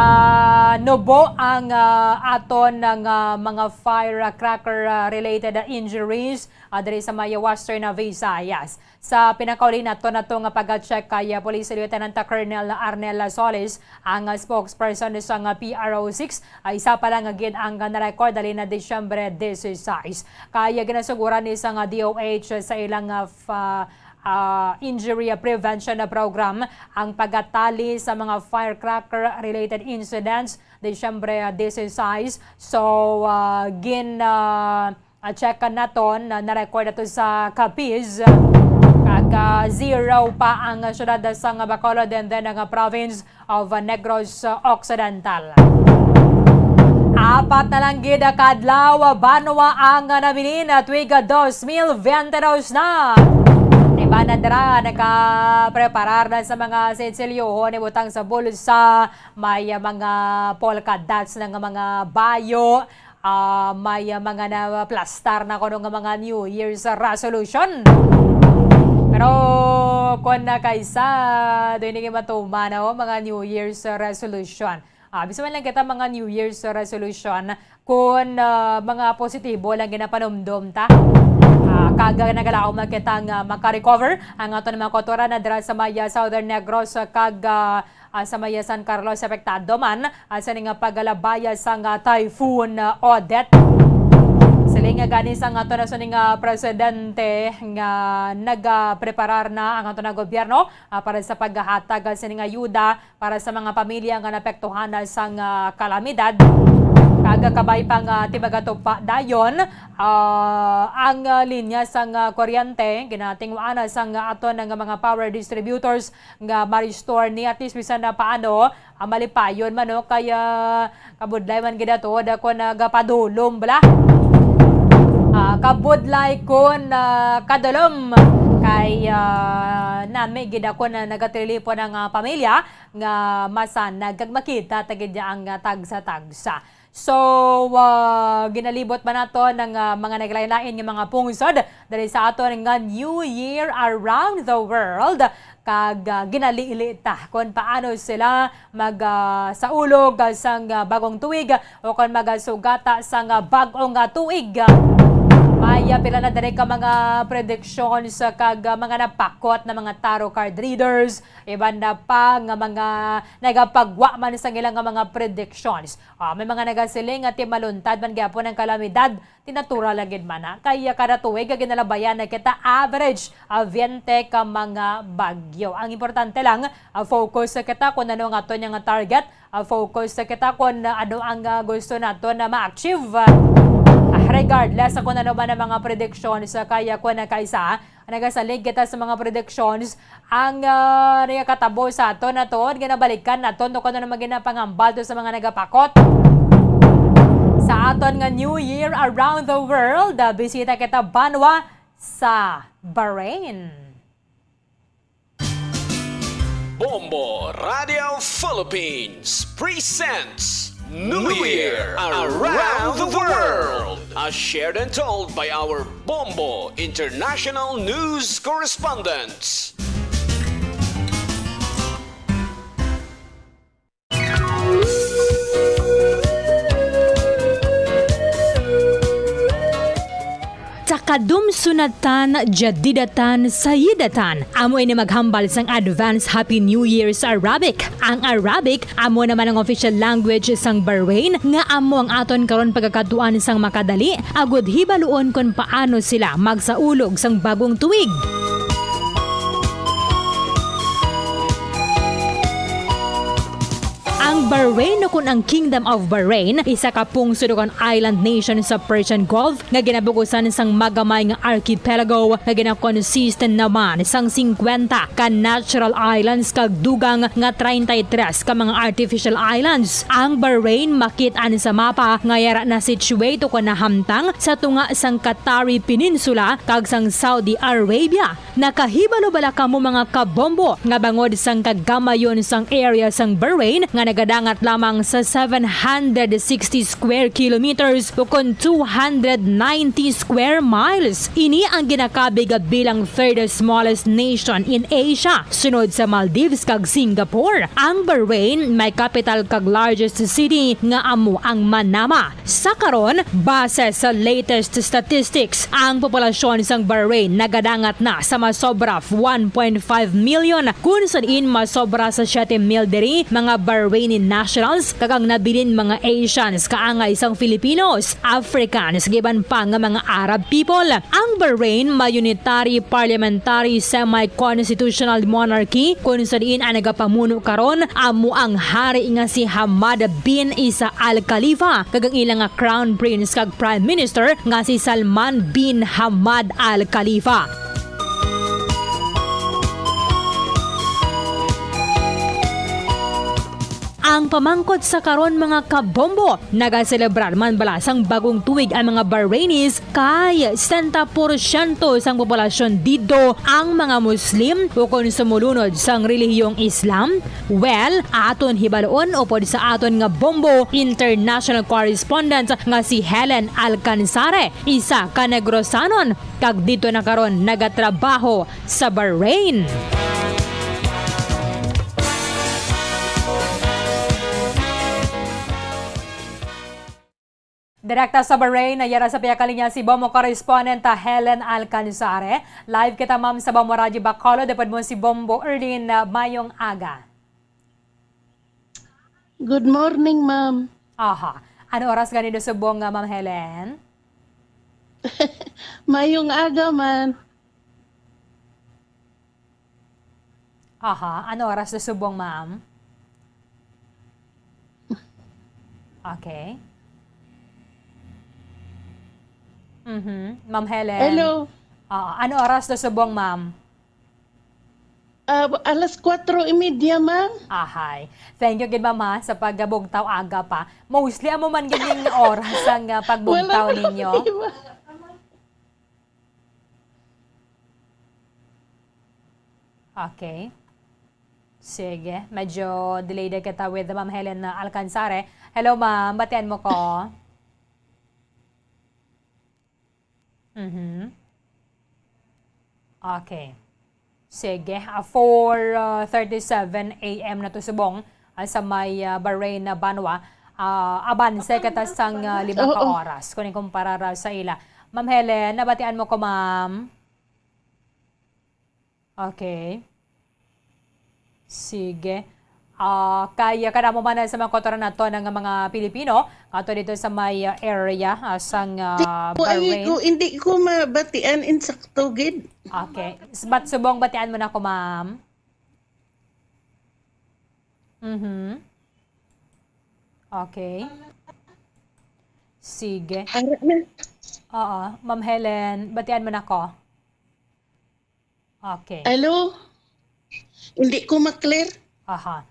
nubo ang, ah, aton nga mga firecracker, ah, related, ah, injuries, ah, diri sa may Western, ah, Visayas. Sa pinakauli nato nato nga pag-check kay, ah, Police Lieutenant Colonel Arnel Solis, ang, ah, spokesperson sa nga P R O six, ay isa pa lang gid ang, ah, na-record halin na Disyembre dieciséis. Kay, ah, ginasuguran ni sa nga D O H sa ilang, ah, fa-, ah, injury prevention na program ang pagkatali sa mga firecracker-related incidents, Disyembre, ah, dieciséis. So, ah, gin, ah, ah, check naton, na na-record ato sa Capiz, kag, ah, zero pa ang siyudad sang Bacolod and then ang province of Negros Occidental. Apat na lang gid ka adlaw, banwa ang nabilin, tuig dos mil veinte dos na. Iban na dira nakapreparar na sa mga sinsilyohon, ibutang sa bulsa, may, ah, mga polka dots na nga mga bayo, ah, may, ah, mga naplastar na kuno nga mga New Year's resolution. Pero kung na kaysa, doon nga matuman, no, mga New Year's resolution. Ah, bisan man lang kita mga New Year's resolution, kung, ah, mga positibo lang ginapanumdom ta. Ah, kag nagalaom man kita nga makarecover ang aton mga kultura na dira sa may, ah, Southern Negros, kag, ah, ah, sa may San Carlos, apektado man, ah, sa ning paglabayas sang, ah, Typhoon, ah, Odette. Siling nga gani sang aton na sining, ah, presidente nga nagapreparar na ang aton na gobyerno, ah, para sa paghatag, ah, sining ayuda para sa mga pamilya nga naapektuhan na sang, ah, kalamidad. Kag kabay pa nga timagatupa dayon, ah, ang, ah, linya sang, ah, kuryente, ginatinguan na sang, ah, aton nga mga power distributors nga ma-restore ni, at least bisan na paano, ah, malipayon man, no? Kaya kabudlay man gid ato, da ko nagapadulom bala. Ah, kabudlay ko na kadulom kay, ah, nami gid ako na nagatilipon ang, ah, pamilya nga masanag kag makita ta gid ang, ah, tagsa-tagsa. So, ah, ginalibot ba nato ng, ah, mga naglain-lain nga mga pungsod dali sa aton nga New Year around the world, kag, ah, ginaliili ta kung paano sila mag, ah, saulog, ah, sang, ah, bagong tuig o kung magasugata sang, ah, bagong, ah, tuig. May, ah, pila na diri ka mga predictions, ah, kag, ah, mga napakot na mga tarot card readers, iban na pa nga mga nagapagwa man sa ilang nga mga predictions. Ah, may mga nagasiling nga timaluntad man gyapon ang kalamidad. Ti natural lang gid man na. Kay kada tuig nga ginalabayan na kita average, ah, twenty ka mga bagyo. Ang importante lang, ah, focus kita kung ano ang aton nga target. Ah, focus kita kung ano ang, ah, gusto naton na ma-achieve. Ah, regardless kung ano man ang mga predictions, ah, kaya kung nakaisa, nagasalig kita sa mga predictions, ang, ah, nagakatabo sa aton, aton, nga nabalikan naton kung ano man ginapangambal to sa mga nagapakot. Sa aton nga New Year around the world, ah, bisita kita banwa sa Bahrain. Bombo Radio Philippines presents New Year Around the World, as shared and told by our Bombo International News Correspondents. Takadum Sunatan, Jadidatan, Sayidatan. Amo ini maghambal sang advance Happy New Year sa Arabic. Ang Arabic amo naman ang official language sang Bahrain, nga amo ang aton karon pagakadtuan sang makadali, agud hibaluon kon paano sila magsaulog sang bagong tuig. Ang Bahrain, o kun ang Kingdom of Bahrain, isa ka pungsod o kun island nation sa Persian Gulf nga ginabukusan sang magamay nga archipelago nga ginakonsiste naman sang singkwenta ka natural islands kag dugang nga treinta y tres ka mga artificial islands. Ang Bahrain makit-an sa mapa nga yara na situate o kun nahamtang sa tunga sang Qatari Peninsula kag sang Saudi Arabia. Nakahibalo bala kamo, mga kabombo, nga bangod sang kagamayon sang area sang Bahrain nga nagadangat lamang sa seven hundred sixty square kilometers o kon two hundred ninety square miles, ini ang ginakabig bilang third smallest nation in Asia, sunod sa Maldives kag Singapore. Ang Bahrain may capital kag largest city nga amo ang Manama. Sa karon, base sa latest statistics, ang populasyon sang Bahrain nagadangat na sa masobra one point five million, kun sa diin masobra sa siyete mil diri mga Bahraini nationals, kag ang nabilin mga Asians, kaangay sang Filipinos, Africans, kag iban pa nga mga Arab people. Ang Bahrain may unitary parliamentary semi-constitutional monarchy, kung sa diin ang nagapamuno karon amo ang hari nga si Hamad bin Isa Al Khalifa, kag ang ila nga Crown Prince kag Prime Minister nga si Salman bin Hamad Al Khalifa. Ang pamangkot sa karon, mga kabombo, nagaselebrar man bala sang bagong tuig ang mga Bahrainis, kay setenta porsyento sang populasyon didto ang mga Muslim ukon sumulunod sang relihiyong Islam? Well, aton hibaluon upod sa aton nga bombo international correspondent nga si Helen Alcanzare, isa ka Negrosanon, kag didto na karon nagatrabaho sa Bahrain. Direkta sa Bahrain, yara sa pihak linya si Bombo correspondent, ah, Helen Alcanzare. Live kita, ma'am, sa Bombo Radyo Bacolod. Upod mo si Bombo Erlin, ah, mayong aga. Good morning, ma'am. Aha. Ano oras gani do subong, ah, Ma'am Helen? Mayong aga man. Aha. Ano oras do subong, ma'am? Okay. Mhm. Ma'am Helen. Hello. Ah, ano oras do subong, ma'am? Ah, alas kwatro y media, ma'am. Ahay. Thank you gid, ma'am, ha, sa pagbugtaw aga pa. Mostly amo man gid ning oras ang, ah, pagbugtaw ninyo. Wala ko problema. Okay. Sige, medyo delayed kita with Ma'am Helen, uh, Alcansare. Hello, ma'am. Batian mo ko? Mhm. Okay. Sige, ah, four thirty-seven A M na to subong, ah, sa may, ah, Bahrain na banwa. Ah, abanse kita sang, ah, lima ka Oo. oras kung ikumpara ra sa ila. Ma'am Helen, nabatian mo ko, ma'am? Okay. Sige. Ah, kaya kadamo man sa mga kautoran nato nga mga Pilipino, ato dito sa may, ah, area, ah, sang, ah, Di ko, ay, Bahrain. ko, hindi ko mabatian insakto gid. Okay. S-, but subong batian mo na ko, ma'am. Mhm. Okay. Sige. Ara na. Oo, Ma'am Helen, batian mo na ko. Okay. Hello? Hindi ko ma-clear. Aha.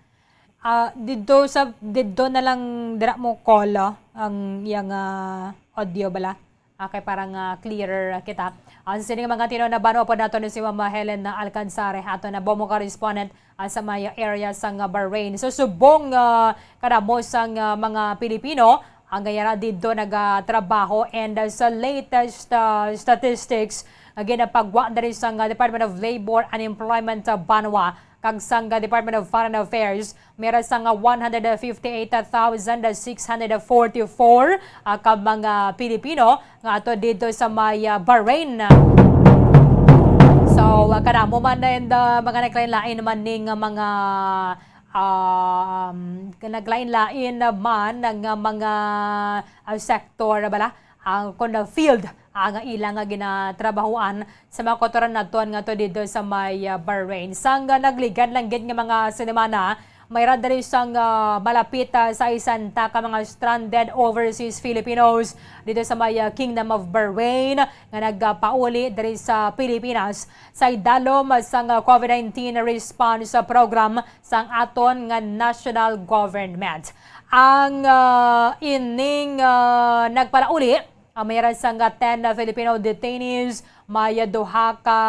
Ah, didto sa, didto na lang dira mo call, oh, ang iyang, ah, audio bala. Okay, para nga clearer kita. Ah, sa sini nga mga tino na bano po nato ni si Mama Helen na Alcansare, ato na Bombo correspondent, ah, sa may area sa nga Bahrain. So, subong, ah, kadamo sa nga mga Pilipino ang gayara didto nagatrabaho, and, ah, sa latest, ah, statistics nga ginapagwa diri sa nga Department of Labor and Employment, ah, banwa kag sa nga Department of Foreign Affairs, may ra sa nga one hundred fifty-eight thousand six hundred forty-four, ah, ka mga Pilipino nga ato dito sa may, ah, Bahrain. So, ah, kadamo man and, ah, mga naglain-lain man ning, ah, mga, um, naglain-lain man nga mga, ah, sektor bala ang kon field ang ilang nga ginatrabahuan sa mga kautoran naton nga to dito sa may, ah, Bahrain. Sang, ah, nagligad lang gid nga mga sinimana, may ra diri sang, ah, malapit, ah, sa sesenta ka mga stranded overseas Filipinos dito sa may, ah, Kingdom of Bahrain nga nagapauli diri sa Pilipinas sa idalom sang, ah, COVID nineteen response, ah, program sang aton nga national government. Ang, ah, ining, ah, nagpalauli, ah, may ra sang ten Filipino detainees, may duha ka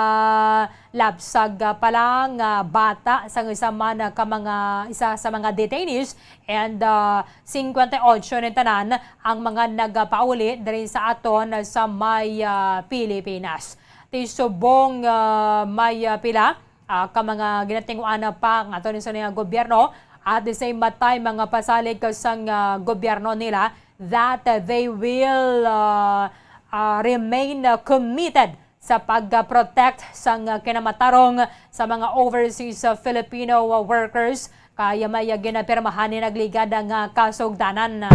lapsag, ah, pa lang, ah, bata sang isa man, ah, ka mga, isa sa mga detainees, and, ah, singkwenta y ocho ni tanan ang mga nagapauli diri sa aton, ah, sa may, ah, Pilipinas. Ti subong, ah, may, ah, pila ah, ka mga ginatinguan pa nga ato ni sa nga gobyerno, at the same time, mga pasalig ka sang, ah, gobyerno nila that, ah, they will, ah, ah, remain, ah, committed sa pag-protect sang, ah, kinamatarong sa mga overseas, ah, Filipino, ah, workers Kaya may ginapirmahan ni nagligad ang, ah, kasugdanan.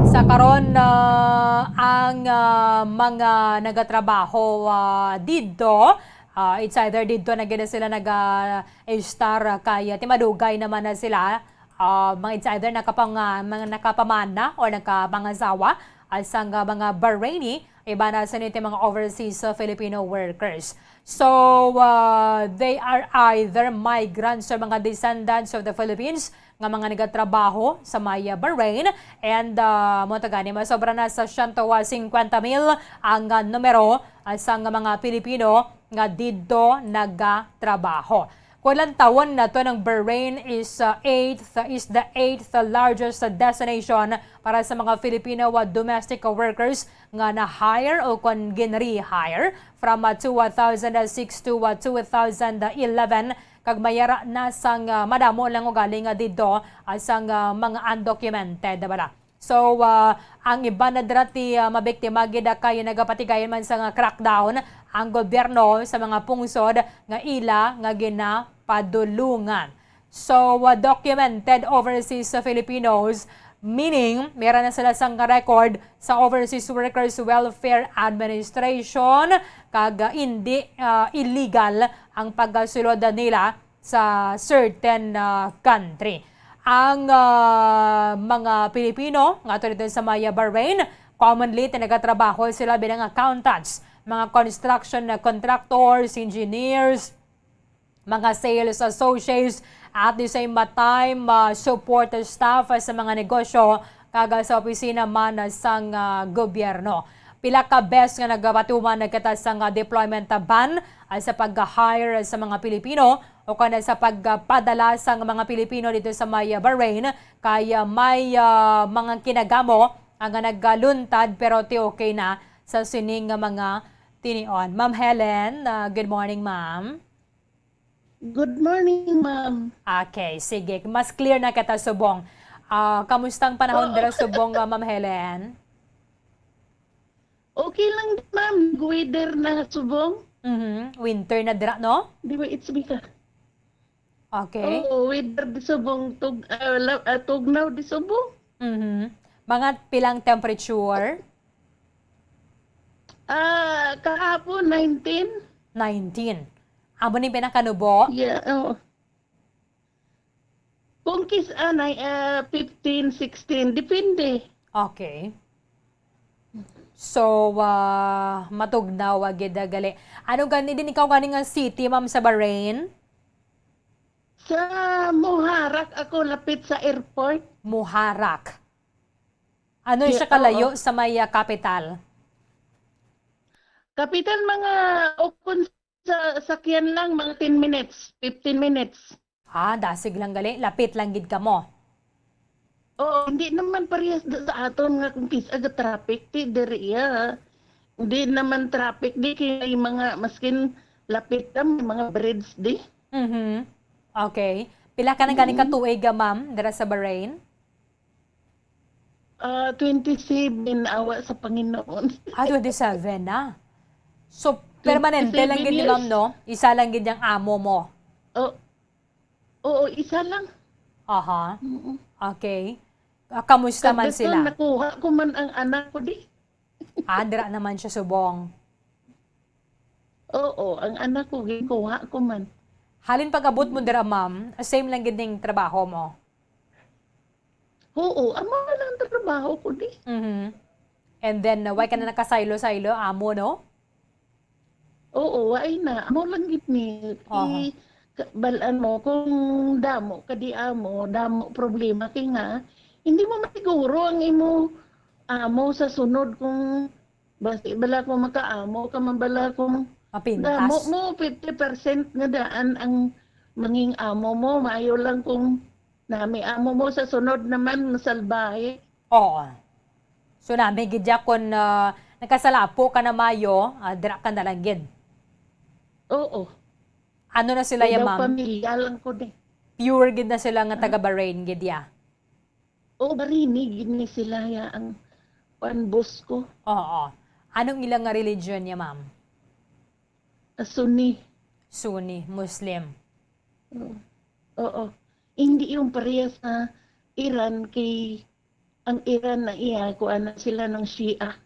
Sa karon, ah, ang, ah, mga nagatrabaho, ah, didto, ah, it's either didto na gid sila naga-, estar, ah, kay, ah, timadugay naman na sila, ah, mga it's either nakapang-, ah, mga nakapamana or nakapangasawa, ah, sang, ah, mga Bahraini, iba na sa niti mga overseas, ah, Filipino workers. So, ah, they are either migrants or mga descendants of the Philippines nga mga nagatrabaho sa may, ah, Bahrain. And, ah, mo to gani, masobra na sa siyento singkwenta mil ang, ah, numero, ah, sang mga Pilipino nga didto nagatrabaho. Kung lantawon nato, ang Bahrain is, ah, eighth, is the eighth largest destination para sa mga Filipino, ah, domestic workers nga na-hire o kon gin-rehire from, ah, two thousand six to, ah, two thousand eleven, kag may ara na sang, ah, madamo lang ugali nga didto, ah, sang, ah, mga undocumented bala. So, ah, ang iban na dira ti, ah, mabiktima gid, ah, kay nagapatigayon man sang, ah, crackdown ang gobyerno sa mga pungsod nga ila nga ginapadulungan. So, uh, documented overseas Filipinos, meaning meron na sila sang record sa Overseas Workers Welfare Administration, kag, uh, indi, uh, illegal ang pagsulod nila sa certain, uh, country. Ang, uh, mga Pilipino nga ato dito sa may Bahrain, commonly, nagatrabaho sila bilang accountants, mga construction, uh, contractors, engineers, mga sales associates, at the same time, ah, support staff sa mga negosyo kag sa opisina man sang, ah, gobyerno. Pila ka beses nga nagapatuman na kita sang, ah, deployment ban, ah, sa pag-hire sa mga Pilipino o kana sa pagpadala sang mga Pilipino dito sa may, ah, Bahrain, kay, ah, may, ah, mga kinagamo nga nagaluntad pero ti okay na sa sining nga mga tinion. Ma'am Helen, ah, good morning, ma'am. Good morning, ma'am. Okay, sige. Mas clear na kita subong. Ah, kamusta ang panahon Oo. dira subong, ah, Ma'am Helen? Okay lang, ma'am. Weather na subong. Mhm. Winter na dira, no? Di ba, it's because Okay. Oo, weather di subong, tug-, ah, la-, ah, tugnaw di subong. Mhm. Mga pilang temperature? Ah, kahapon, nineteen. Nineteen. Amo ni pinakanubo? Yeah, oo. Kung kis-, ah, nai-, ah, fifteen, sixteen, depende. Okay. So, ah, matugnaw, ah, gid, ah, gali. Ano gani, din ikaw gani nga city, ma'am, sa Bahrain? Sa Muharraq ako, lapit sa airport. Muharraq. Ano Di-, siya kalayo oo. sa may, ah, capital? Capital, mga, o kung sa sakyan lang, mga ten minutes, fifteen minutes. Ah, dasig lang gali. Lapit lang gid kamo. Oo, hindi naman parehas da sa aton nga kung kis-, aga traffic, ti, diri, iya. Hindi naman traffic, di, kay may mga, maskin lapit lang, may mga bridge, di. Mhm. Okay. Pila ka na gani ka Mm. tuig, ah, ma'am, dira sa Bahrain? Ah, twenty-seven, awa sa Panginoon. Ah, twenty-seven na. So, permanente lang Twenty-seven gid ni ma'am, years. no? Isa lang gid ang amo mo. Oh, oo, isa lang. Aha. Mm-mm. Okay. Ah, kamusta man Kagdaton, sila? nakuha ko man ang anak ko, di. Ah, dira naman siya subong. Oo, ang anak ko, ginkuha ko man. Halin pag-abot mo dira, ma'am, same lang gid ning trabaho mo? Oo, amo lang ang trabaho ko, di. Mhm. And then, uh, why ka na nakasaylo-saylo, amo, no? Oo, why na? Amo lang gid ni. Aha. I-, ka-, bal-an mo, kung damo ka di amo, damo problema kay nga, hindi mo masiguro ang imo amo sa sunod kung basi bala kung makaamo ka man bala kung Mapintas. damo mo, fifty percent nga daan ang manging amo mo, maayo lang kung nami amo mo sa sunod naman, masalbahe. Oo. So, nami gid ya kung, ah, nakasalapo ka na mayo, ah, dira ka na lang gid. Oo. Ano na sila Kay ya, daw ma'am? pamilya lang ko di. Pure gid na sila nga Ah. taga Bahrain gid ya. O, Bahraini gid ni sila ya ang kuan, boss ko. Oo. Anong ilang nga religion niya, ma'am? Ah, Sunni. Sunni, Muslim. Oo. Oo. Hindi yung parehas sa Iran, kay ang Iran na iya, kuan na sila ng Shia.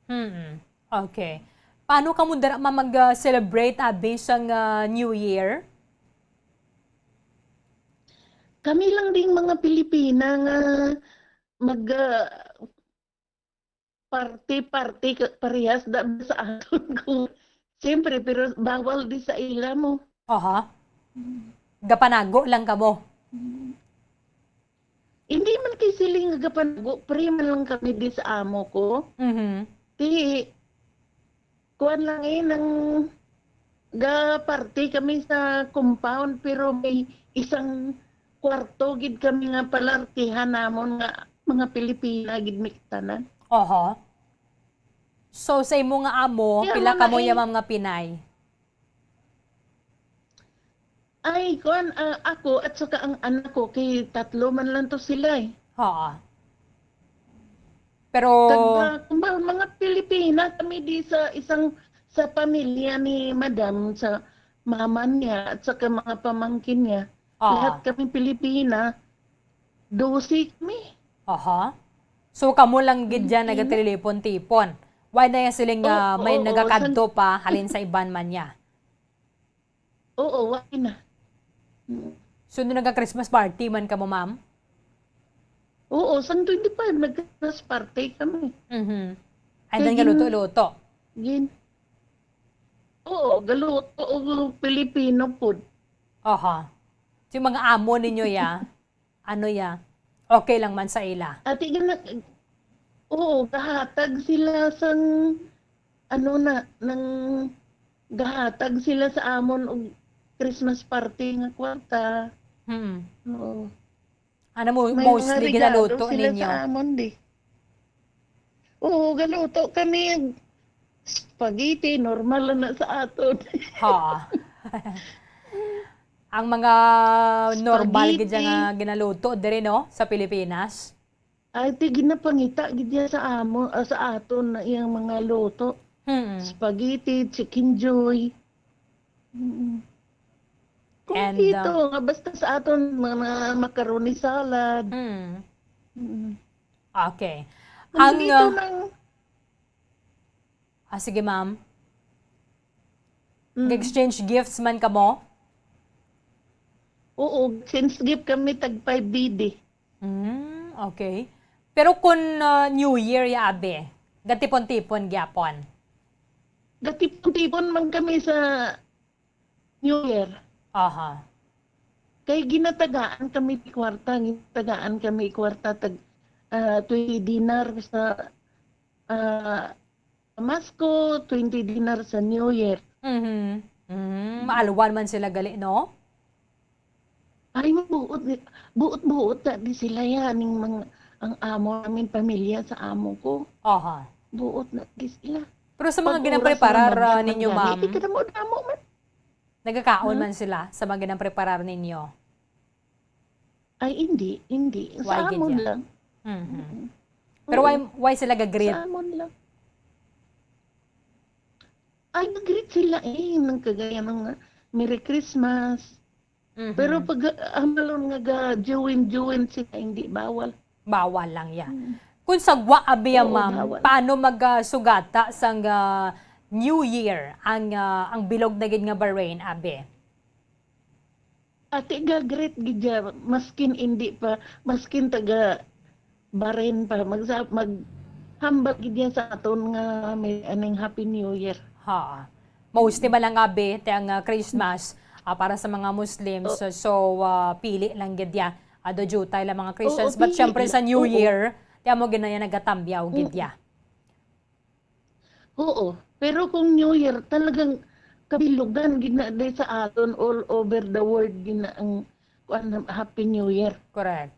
Hmm. Okay. Paano kamo dira, ma'am, mag-celebrate abi sang ah, New Year? Kami lang ding mga Pilipina nga mag ah, party-party ka- parehas da sa aton ko. Siyempre, pero bawal di sa ila mo. Aha. Gapanago lang kamo. Hindi man kay siling nga gapanago, pre man lang kami di sa amo ko. Mhm. Ti, kuan lang eh, nang ga-party kami sa compound, pero may isang kwarto gid kami nga palartihan namon nga mga Pilipina gid mi tanan. Aha. So, sa imo nga amo, Kaya pila mo kamo na ya, eh. Ma'am, nga Pinay? Ay, kuan, ah, ako at saka ang anak ko, kay tatlo man lang to sila eh. Ha. Pero, Taga, kumbaga, mga Pilipina kami di sa isang, sa pamilya ni Madam, sa mama niya at saka mga pamangkin niya. Ah. Lahat kami Pilipina, dose kami. Aha. So, kamo lang gid dyan Pilipina. Nagatilipon-tipon. Why na yung siling nga Oo, may oo, nagakadto pa halin sa iban man niya? Oo, why na? Mm. So, nung nagka-Christmas party man kamo, ma'am? Oo, sang twenty-five, nag-Christmas party kami. Mhm. And Kaya then, gin- galuto-luto. Gin, oo, galuto o Filipino food. Aha. So, yung mga amo ninyo, ya, ano, ya, okay lang man sa ila? Ati gana, oo, gahatag sila sang, ano na, nang gahatag sila sa amon og Christmas party nga kwarta. Hmm. Oo. Ano mo, May mostly mga regalo ginaluto sila ninyo? Sa amon, di. Oo, galuto kami. Spaghetti, normal lang na sa aton. Ha. Ang mga normal gid Spaghetti. Nga ginaluto diri, no, sa Pilipinas. Ay, ti ginapangita gid niya sa amo, ah, sa aton na iyang mga luto. Hmm. Spaghetti, chicken joy. Mm. Kung And, ito, uh, nga basta sa aton, mga macaroni salad. Hmm. Mm. Okay. Ang Ang, dito uh, ng ah, sige, ma'am. Mm. Exchange gifts man kamo? Oo, since gift kami tag five B D. Mm, okay. Pero kung uh, New Year, ya abi, gatipon-tipon gyapon. Gatipon-tipon man kami sa New Year. Aha. Kay ginatagaan kami di kwarta, ginatagaan kami kwarta tag ah, twenty dinar sa ah, Pasko, twenty dinar sa New Year. Mhm. Mm, maalwan man sila gali, no? Ay, buot, buot-buot na di sila yan, ning mga, ang amo namin pamilya sa amo ko. Aha. Buot na di sila. Pero sa mga Pag ginapreparar oras sa uh, Ramadan ninyo, man ma'am, gani, ikadamo-damo man. Nagakaon Hmm? Man sila sa mga ginapreparar ninyo? Ay, hindi, hindi. Why Sa gid amon yan? Lang. Mhm. Mm-mm. Pero Oo, why, why sila gagreet? Sa amon lang. Ay, nag-greet sila eh, nang kagaya ng uh, Merry Christmas. Mhm. Pero pag uh, amalon nga ga-join-join sila, hindi bawal. Bawal lang yan. Mm. Kung sagwa, abi, Oo, ma'am, bawal. Paano magsugata sang ah, New Year ang ah, ang bilog na gid nga Bahrain, abi? Ate, ga-greet gid siya, maskin hindi pa, maskin taga Bahrain pa, magsa, maghambal gid niya sa aton nga may aning Happy New Year. Ha. Mostly man lang, abi, ti ang ah, Christmas ah, para sa mga Muslims. So, so, ah, pili lang gid ya. Ado jutay lang mga Christians. Oo, But pili syempre lang. Sa New Oo. Year, ti amo gid na ya nagatamyaw gid ya. Oo. Pero kung New Year, talagang kabilugan gid na di sa aton, all over the world gid na ang kuan, Happy New Year. Correct.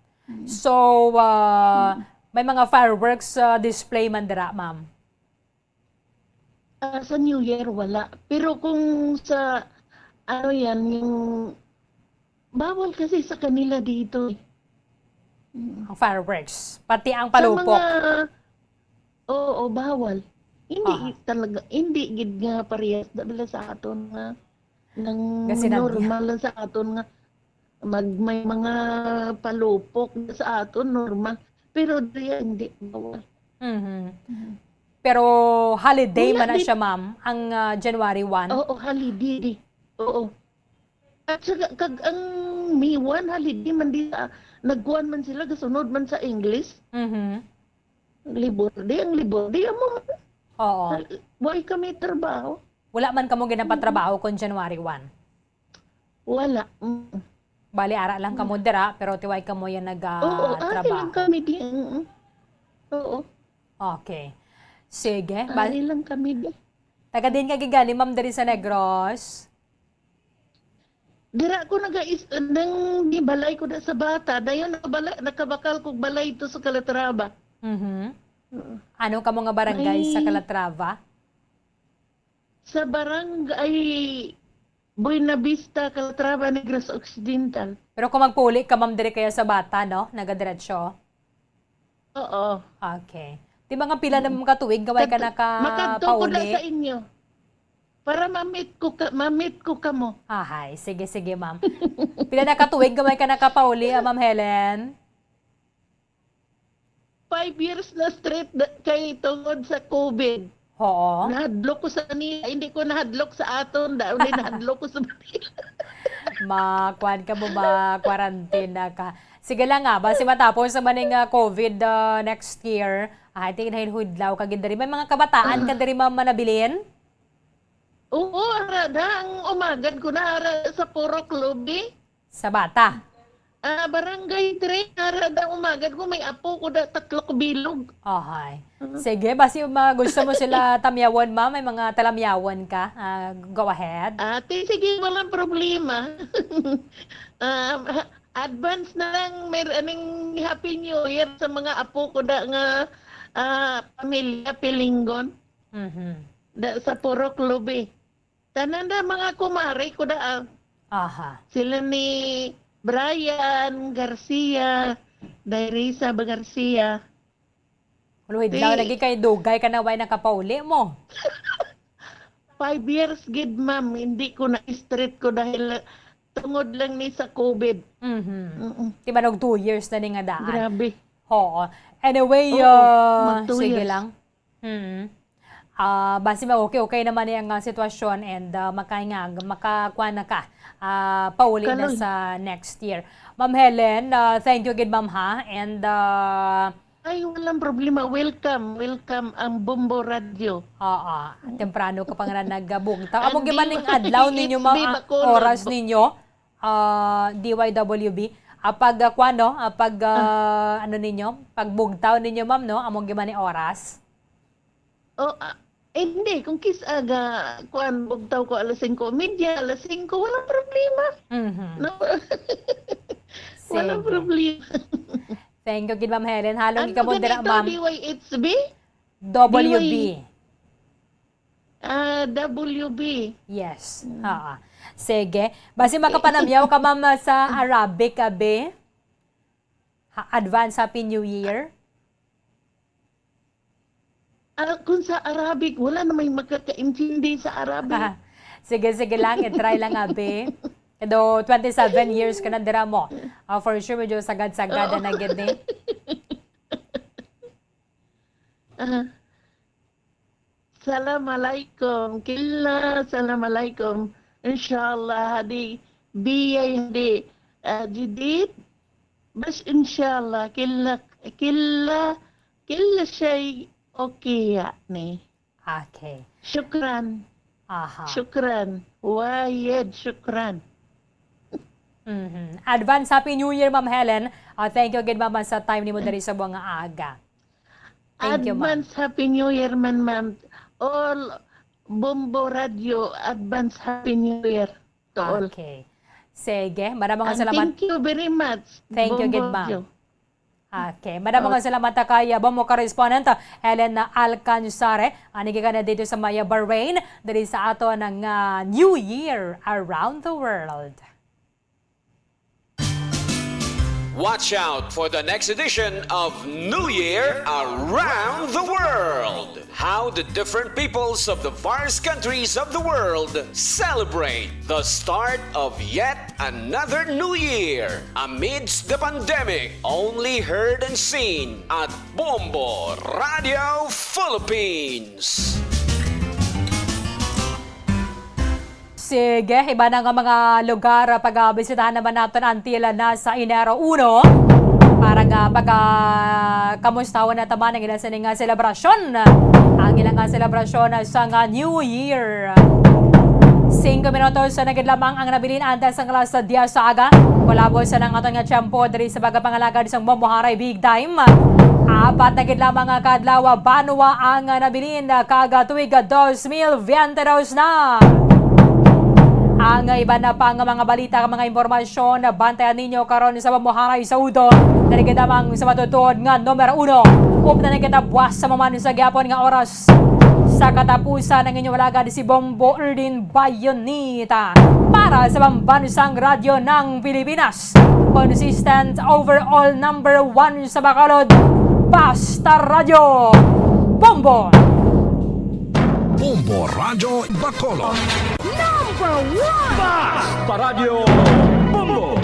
So, ah, may mga fireworks ah, display man dira, ma'am? Ah, sa New Year, wala. Pero kung sa, ano yan, yung, bawal kasi sa kanila dito eh. Mm. Ang fireworks, pati ang Sa palupok. Mga, oo, bawal. Hindi Aha. Talaga, hindi gid nga parehas da bila sa aton nga, nang Kasi nag- normal lang sa aton nga, Mag, may mga palupok sa aton, normal. Pero diri hindi, bawal. Mhm. Mhm. Pero holiday Wala man na di- siya, ma'am, ang ah, January one. Oo, holiday di. Oo. At saka, kag ang May one, holiday man di sa, nagkuan man sila, gasunod man sa English. Mhm. Libur di, ang libur di, amo man. Oo. Why kami trabaho? Wala man kamo ginapatrabaho kung January one. Wala. Mm. Bali, ara lang kamo dira, pero tiway kamo yan nag Oo, ah, ari lang trabaho. Kami di. Mm. Oo, Okay. Sige. Ba, ari lang kami di. Taga din ka gigani, ma'am, diri sa Negros? Dira ko naga-, nang gibalay ko na sa bata, dayon nakabala, nakabakal kog balay to sa Calatrava. Mhm. Oo. Ano kamo nga barangay sa May- Calatrava? Sa barangay Buena Vista, Calatrava, Negros Occidental. Pero kung magpauli ka, ma'am, diri kaya sa bata, no? Nagadiretso? Oo. Okay. Di mga pila na mga tuig gaway ka Kadto-, makadto ko na nakapauli? Sa inyo. Para mamit ko ka, mamit ko kamo. Ahay, sige, sige, ma'am. Pila na katuig gaway ka nakapauli, ah, Ma'am Helen? Five years na straight na, kay tungod sa COVID. Oo. Nahadlok ko sa Manila. Hindi ko nahadlok sa aton. Da, hindi nahadlok ko sa Manila. Makuan ka mo ba? Quarantine na ka. Sige lang nga, basi matapos naman yung ah, COVID ah, next year. Ah, I think nahilhudlaw ka gid diri. May mga kabataan ka diri, ma'am, manabilin? Oo, ara da. Ang umagad ko na ara sa Purok Lobby. Sa bata. Ah, barangay three, ara da umagad ko. May apo ko da, tatlo ka bilog. Ahay. Sige, basi ma gusto mo sila tamyawan, ma'am, may mga talamyawan ka. Ah, go ahead. Ate, sige, walang problema. Ah, advance na lang, mer aning Happy New Year sa mga apo ko da nga ah, pamilya Pilingon. Mhm. Da, sa Purok Lobby. Tanan da mga kumare ko da. Ah. Aha. Sila ni Brian Garcia, Dairisa ba Garcia. Luhid daw, Di- lagi kay dugay ka na way nakapauli mo. Five years gid, ma'am, hindi ko na-straight ko dahil tungod lang ni sa COVID. Mhm. Mm-mm. Di ba, nog two years na ni nga daan? Grabe. Oo. Anyway, Oo, ah, mag two sige years. lang. Mm. Ah, basi mag okay-okay naman yung ah, sitwasyon and ah, makaingag, makakuha na ka. Ah, pauli na Kanon. Sa next year. Ma'am Helen, ah, thank you gid, ma'am, ha. And ah, Ay, walang problema. Welcome, welcome ang Bombo Radio. Oo, temprano ka pa nga nagbugtaw. Amo Ang gyud man D-, ning adlaw ninyo, D X B ma'am, ah, Bacolod. Oras ninyo, ah, D Y W B. Ah, pag ah, kuwan, no? Ah, pag ah, ano ninyo? Pagbugtaw ninyo, ma'am, no? Amo gyud man ni oras. Oh, ah, eh, hindi. Kung kis aga, kuan, bugtaw ko alas singko medya, alas singko, walang problema. Mhm. No? Walang Sige. Problema. Thank you gid, Ma'am Helen. Halong Ano ikaw mo dira, ganito, ma'am. D Y H B? W B. Ah, W B. Yes. Oo. Sige. Basi makapanamyaw ka, ma'am, sa Arabic, abi? Ha, advance Happy New Year? Ah, kung sa Arabic, wala na may makakaintindi sa Arabic. Sige, sige lang. I-try lang, abi. Kado twenty-seven years ka na dira mo. Ah, for sure, medyo sagad-sagad Oo. Na gid ni. Ah. Salam alaikum. Killa, salam alaikum. Inshallah, hadi biyay hadi ah, jadid. Bas inshallah, killa, killa, killa shay okay yani. Okay. Shukran. Aha. Shukran. Wayed, shukran. Mhm. Advance Happy New Year, Ma'am Helen. Ah, thank you again, Ma'am, sa time nimo diri sa buong nga aga. Thank you, ma'am. Advance Happy New Year man, ma'am. All Bombo Radio, advance Happy New Year to all. Okay. Sige, maraming And salamat. Thank you very much. Thank you, Bombo gid, ma'am. Radio. Okay, maraming salamat kay Bombo correspondent Helen Alcanzare, ani gikan dito sa Maya, Bahrain, diri sa ato nga New Year Around the World. Watch out for the next edition of New Year Around the World. How the different peoples of the various countries of the world celebrate the start of yet another new year amidst the pandemic. Only heard and seen at Bombo Radio Philippines. Sige, iba na nga mga lugar, pagabisitahan naman naton until na sa Enero uno. Para nga pagkakamustahon na taman ang ilang sining nga selebrasyon. Ang ilang nga selebrasyon sa nga New Year. Singko minutos na gid lamang ang nabilin antes ang alas diyes sa aga. Kulabo sa nang aton nga tiyempo diri sa pagpangalagad sang Bombo Haray Big Time. Apat na gid lamang nga kadlaw, banwa ang nabilin kag tuig dos mil veinte dos na. Ang iban na pa nga mga balita, mga impormasyon, bantayan ninyo karon sa Bombo Haray sa Udo. Dali gid lamang sa matutuod nga numero uno. Upna na kita buwas sa maman sa gyapon nga oras. Sa katapusan, ang inyong alagad si Bombo Erdin Bayonita para sa Pambansang Radyo ng Pilipinas. Consistent overall number one sa Bacolod, Basta Radyo Bombo! Bombo Radyo Bacolod. Number one! Basta Radyo Bombo!